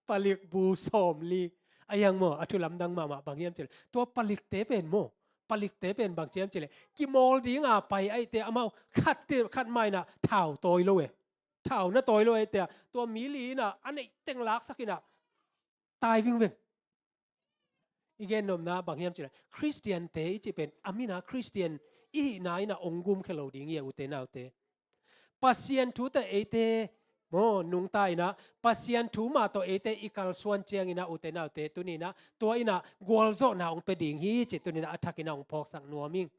palik bu sawmli. A hiang maw, a thu lamdang mahmah bang hiam cih leh, tua palikte pen maw, palikte pen bang ci hiam cih leh, kimawl ding a pai ahih teh amau khat te, khat mah in ah thau tawi lo e. Thau na tawi lo ahih teh, tua mi li in ah a neih teng laksak in ah tai vingveng. I gen nopna bang hiam cih leh, Khristiante i cih pen a min a Khristian i hihna in ah hong gumkhia lo ding hi a, ute naute. Pasian thu tawh eite maw nungta in ah, Pasian thu mah tawh eite i kalsuan ciangin ah, ute naute, tuni-in ah tua in ah gualzawhna hong pia ding hi ci, tuni-in ah a thakin ah hong phawksak nuam ing.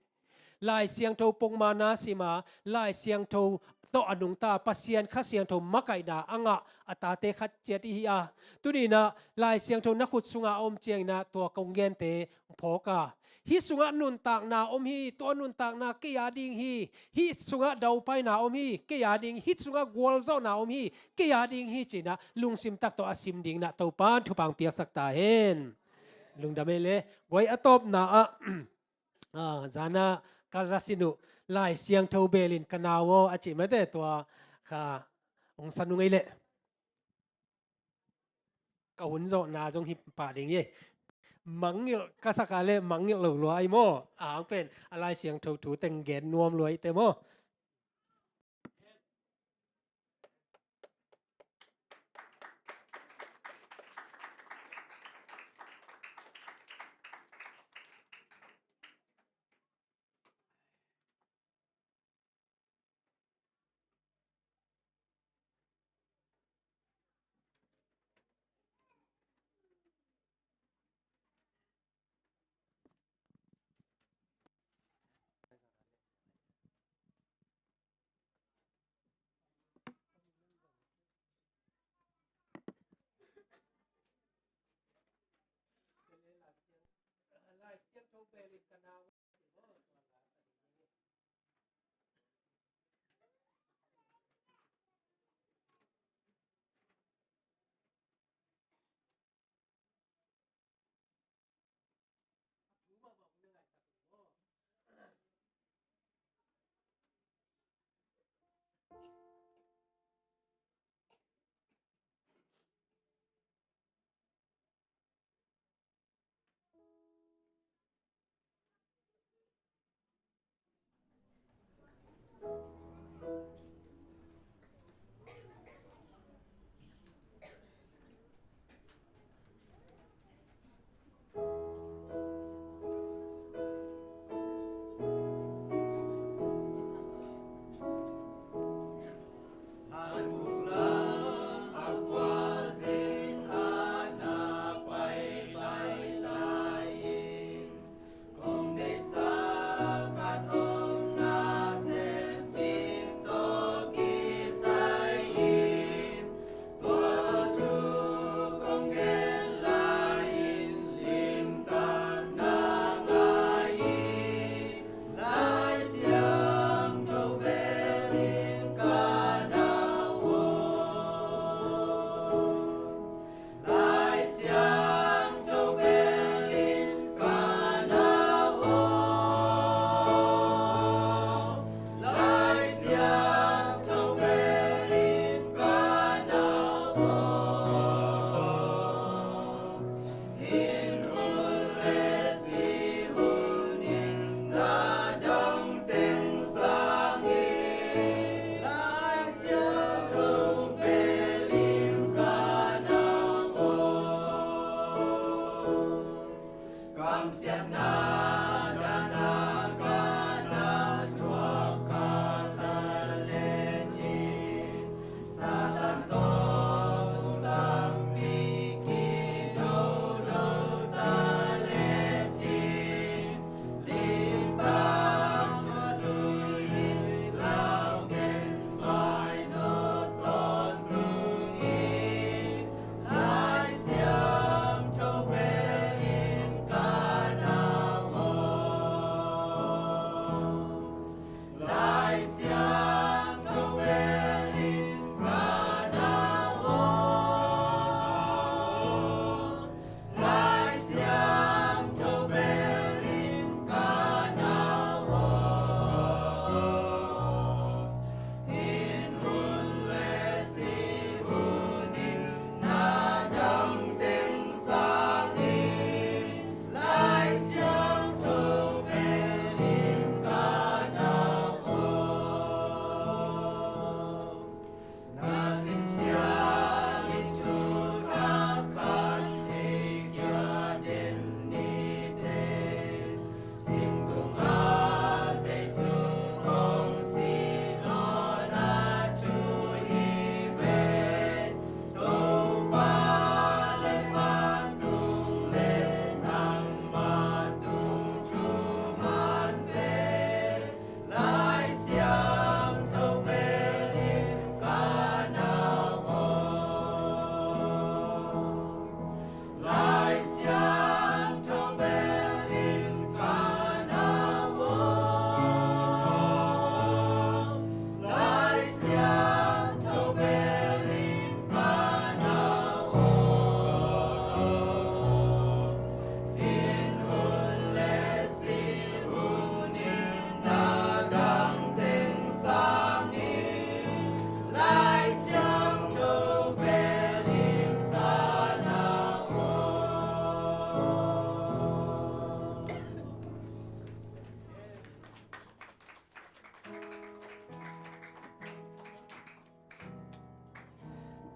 Lai Siangtho pongmawkna sim a, Lai Siangtho tawh a nungta, Pasian Kha Siangtho makaihna a ngah a tate khat ciat i hi a, tuni-in ah Lai Siangtho na khut sungah a om ciangin ah tua kong gente phawk a, hih sungah nuntakna om hi, tua nuntakna kei a ding hi, hih sungah daupaina om hi, kei a ding, hih sungah gualzawhna om hi, kei a ding hi ci-in ah lungsim tak tawh a sim dingin ah Topa'n thupha hong piaksak ta hen. Lungdam ei le. Guai, a tawpna ah, ah, zan a ka ra sin uh, Lai Siangtho beel in ka nau aw a cih mate, tua kha hong sa nung ei leh. Ka hun zawhna zong hi pah ding hi. Mangngilh ka sak a leh mangngilh lo lua ei maw. A hang pen a Lai Siangtho thu teng gen nuam lua ei teh maw.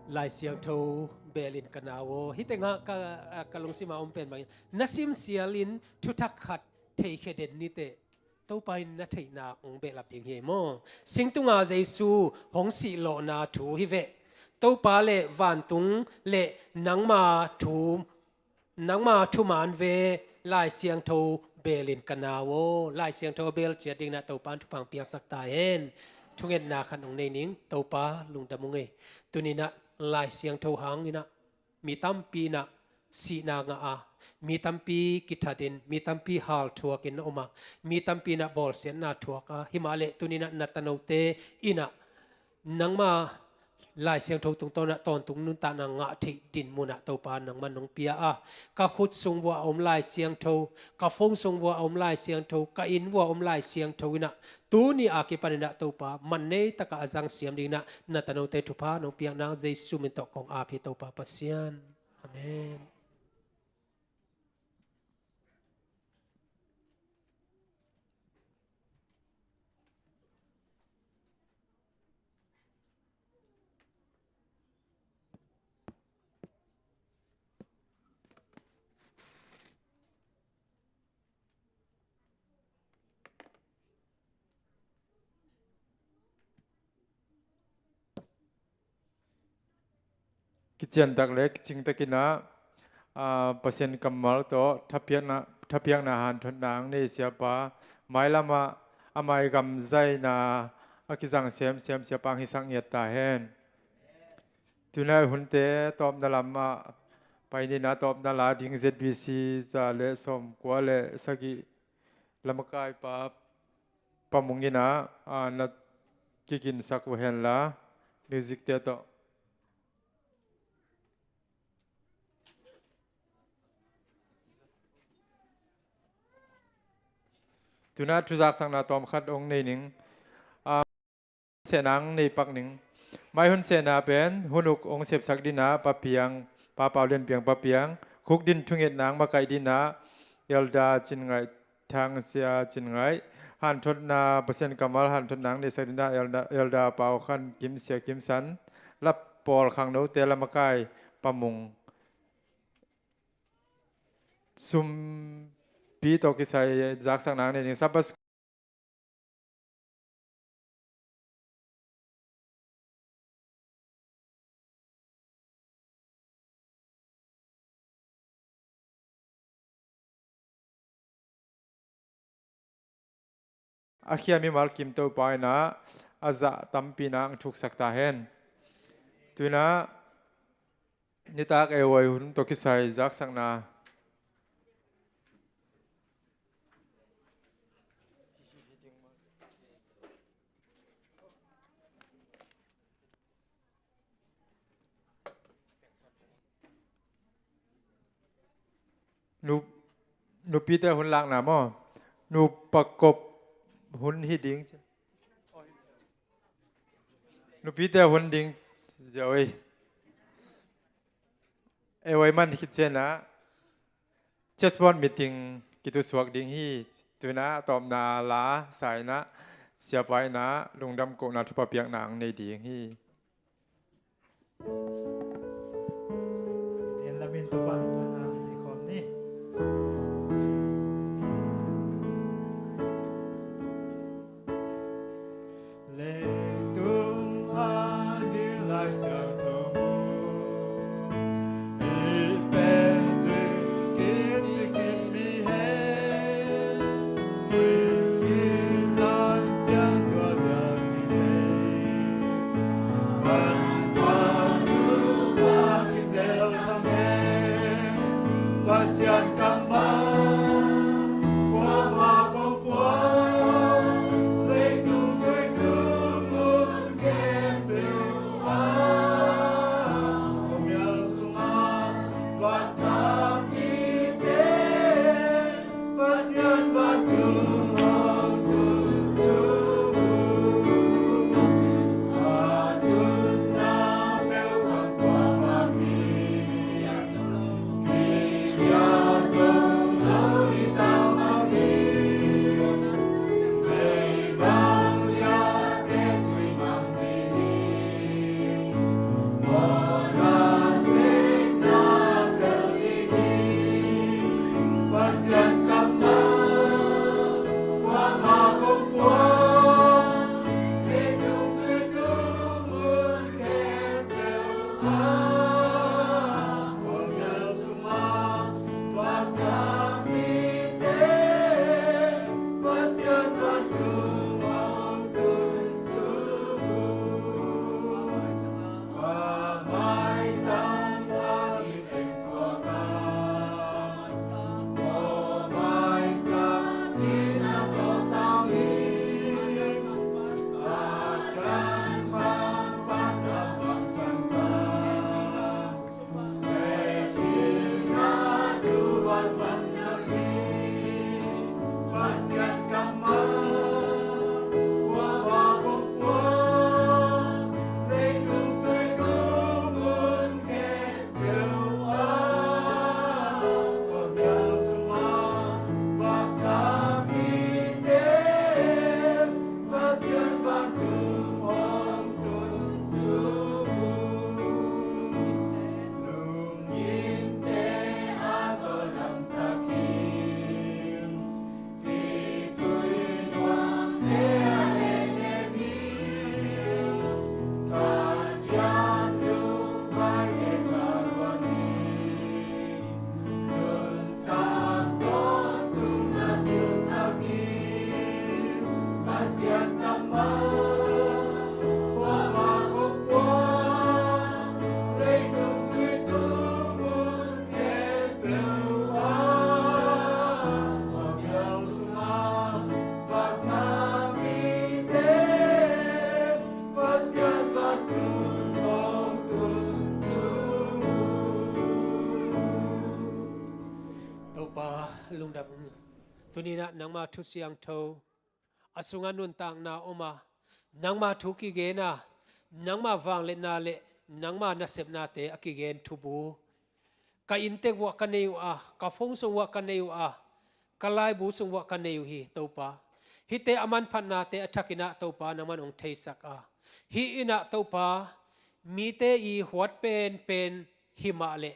Lai Siangtho belin ka nau aw, hih tengah ka, ka lungsim a om pen bangin na simsialin thuthak khat theikhia den niteh, Topa in na theihna hong behlap ding hi maw? Singtunga Jesu hong sihlawhna thu hi veh. Topa le vantung le nangma thu, nangma thuman ve. Lai Siangtho belin ka nau aw. Lai Siangtho a bel ciat dinginah Topa in thupha hong piaksak ta hen. Thungetna khat hong nei ning. Topa lungdam ung ei. Tuninah Lai Siangtho hanginah mi tampi inah sihna ngah a, mi tampi kithatin, mi tampi halthuakin a om a, mi tampi inah bawlsiatna thuak a, himahleh tuninah na tanote inah nangma Lai Siangtho tungtawnah tawntung nuntakna ngah theih dinmunah Topa nangman nong pia a, ka khut sung vua a om Lai Siangtho, ka phone sung vua a om Lai Siangtho, ka inn vua a om Lai Siangtho inah tuni a kipaninah Topa man nei takah a zangsiam dinginah na tanote thupha nong piak nang Jesu min tawh kong ap hi Topa Pasian. Amen. Kiciantak le kicingtakinah, aa, Pasian kammal tawh thapiakna, thapiakna hanthotna ang nei siapa, mailamah a maigam zaina a kizang semsem siapa ang hisak ngiat ta hen. Tunai hunte tawpna lamah pai nina, tawpna la ding Z B C za le sawmkua le sagih lamakaipa Pamung inah, aa, na kiginsak uh henla, music te tawh. Tunah thuzaksakna tawmkhat hong nei ning. Aa, sehna ang nei pak ning. Mai hun sehna pen hun uk hong sepsak dinah Pa Piang, Pa Pau Lian Piang, Pa Piang, khuk din thungetna ang makaih dinah Elder Cin Ngaih, Thang Sia Cin Ngaih, hanthotna, Pasian kammal hanthotna ang neihsak dinah Elder, Elder Pau Khan Kim, Sia Kim San, la pawl khangnote lamakai Pa Mung, sumpi tawh kisai zaksakna ang nei ning. Sabbath a khia mimal kim Topa inah a zah tampi inah ang thuksak ta hen. Tuinah nitak A Y hun tawh kisai zaksakna. Nu, nupite hun lakna maw? Nupa kop hun hi ding. Nupite hun ding ziau ei. A Y man khit cianah chessboard meeting kitusuak ding hi. Tuinah tawpna la sa inah siapa inah lungdam kohna thupha piakna ang nei ding hi. Nen lamin Topa min thana nei khawm ni. Leitung a ding Lai Siangtho mu, i pen zui kik zui kik ni hen. Ui kik lai ciang tua dia ni hen. An tua tu pa ki zel tham hen. Tuninah nangma thu siangtho a sungah nuntakna om a, nangma thu kigen a, nangma vangliatna le nangma nasepnate a kigen thubu ka inntek vuah ka nei uh a, ka phone sung vuah ka nei uh a, ka laibu sung vuah ka nei uh hi, Topa. Hihte a manphatnate a thakinah Topa nangman hong theisak a, hih innah Topa mite i huat penpen himah le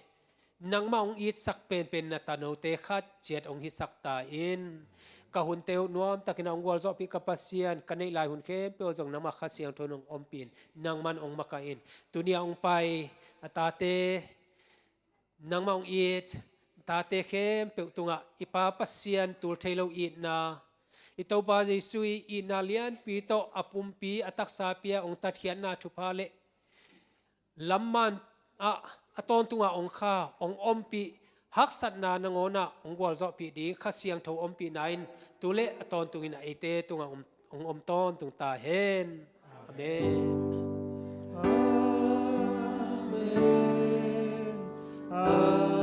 nangmah hong itsak penpen na tanote khat ciat hong hisak ta in. Ka hunte uh nuamtakin a hong gualzawhpih ka Pasian, ka neih lai hun khempeuh zong nangmah Kha Siangtho in hong ompih in, nangman hong makaih in. Tuni a hong pai a tate, nangmah hong it tate khempeuh tungah i Pa Pasian tul thei lo itna, i Topa Jesu i itna lianpi tawh a pumpi a taksa pia hong tatkhiatna thupha le lamman ah a tawntungah hong kha, hong ompih, haksatna nangawnah hong gualzawhpih ding Kha Siangtho ompihna in tu le a tawntungin a eite tungah hong om tawntung ta hen. Amen. Amen.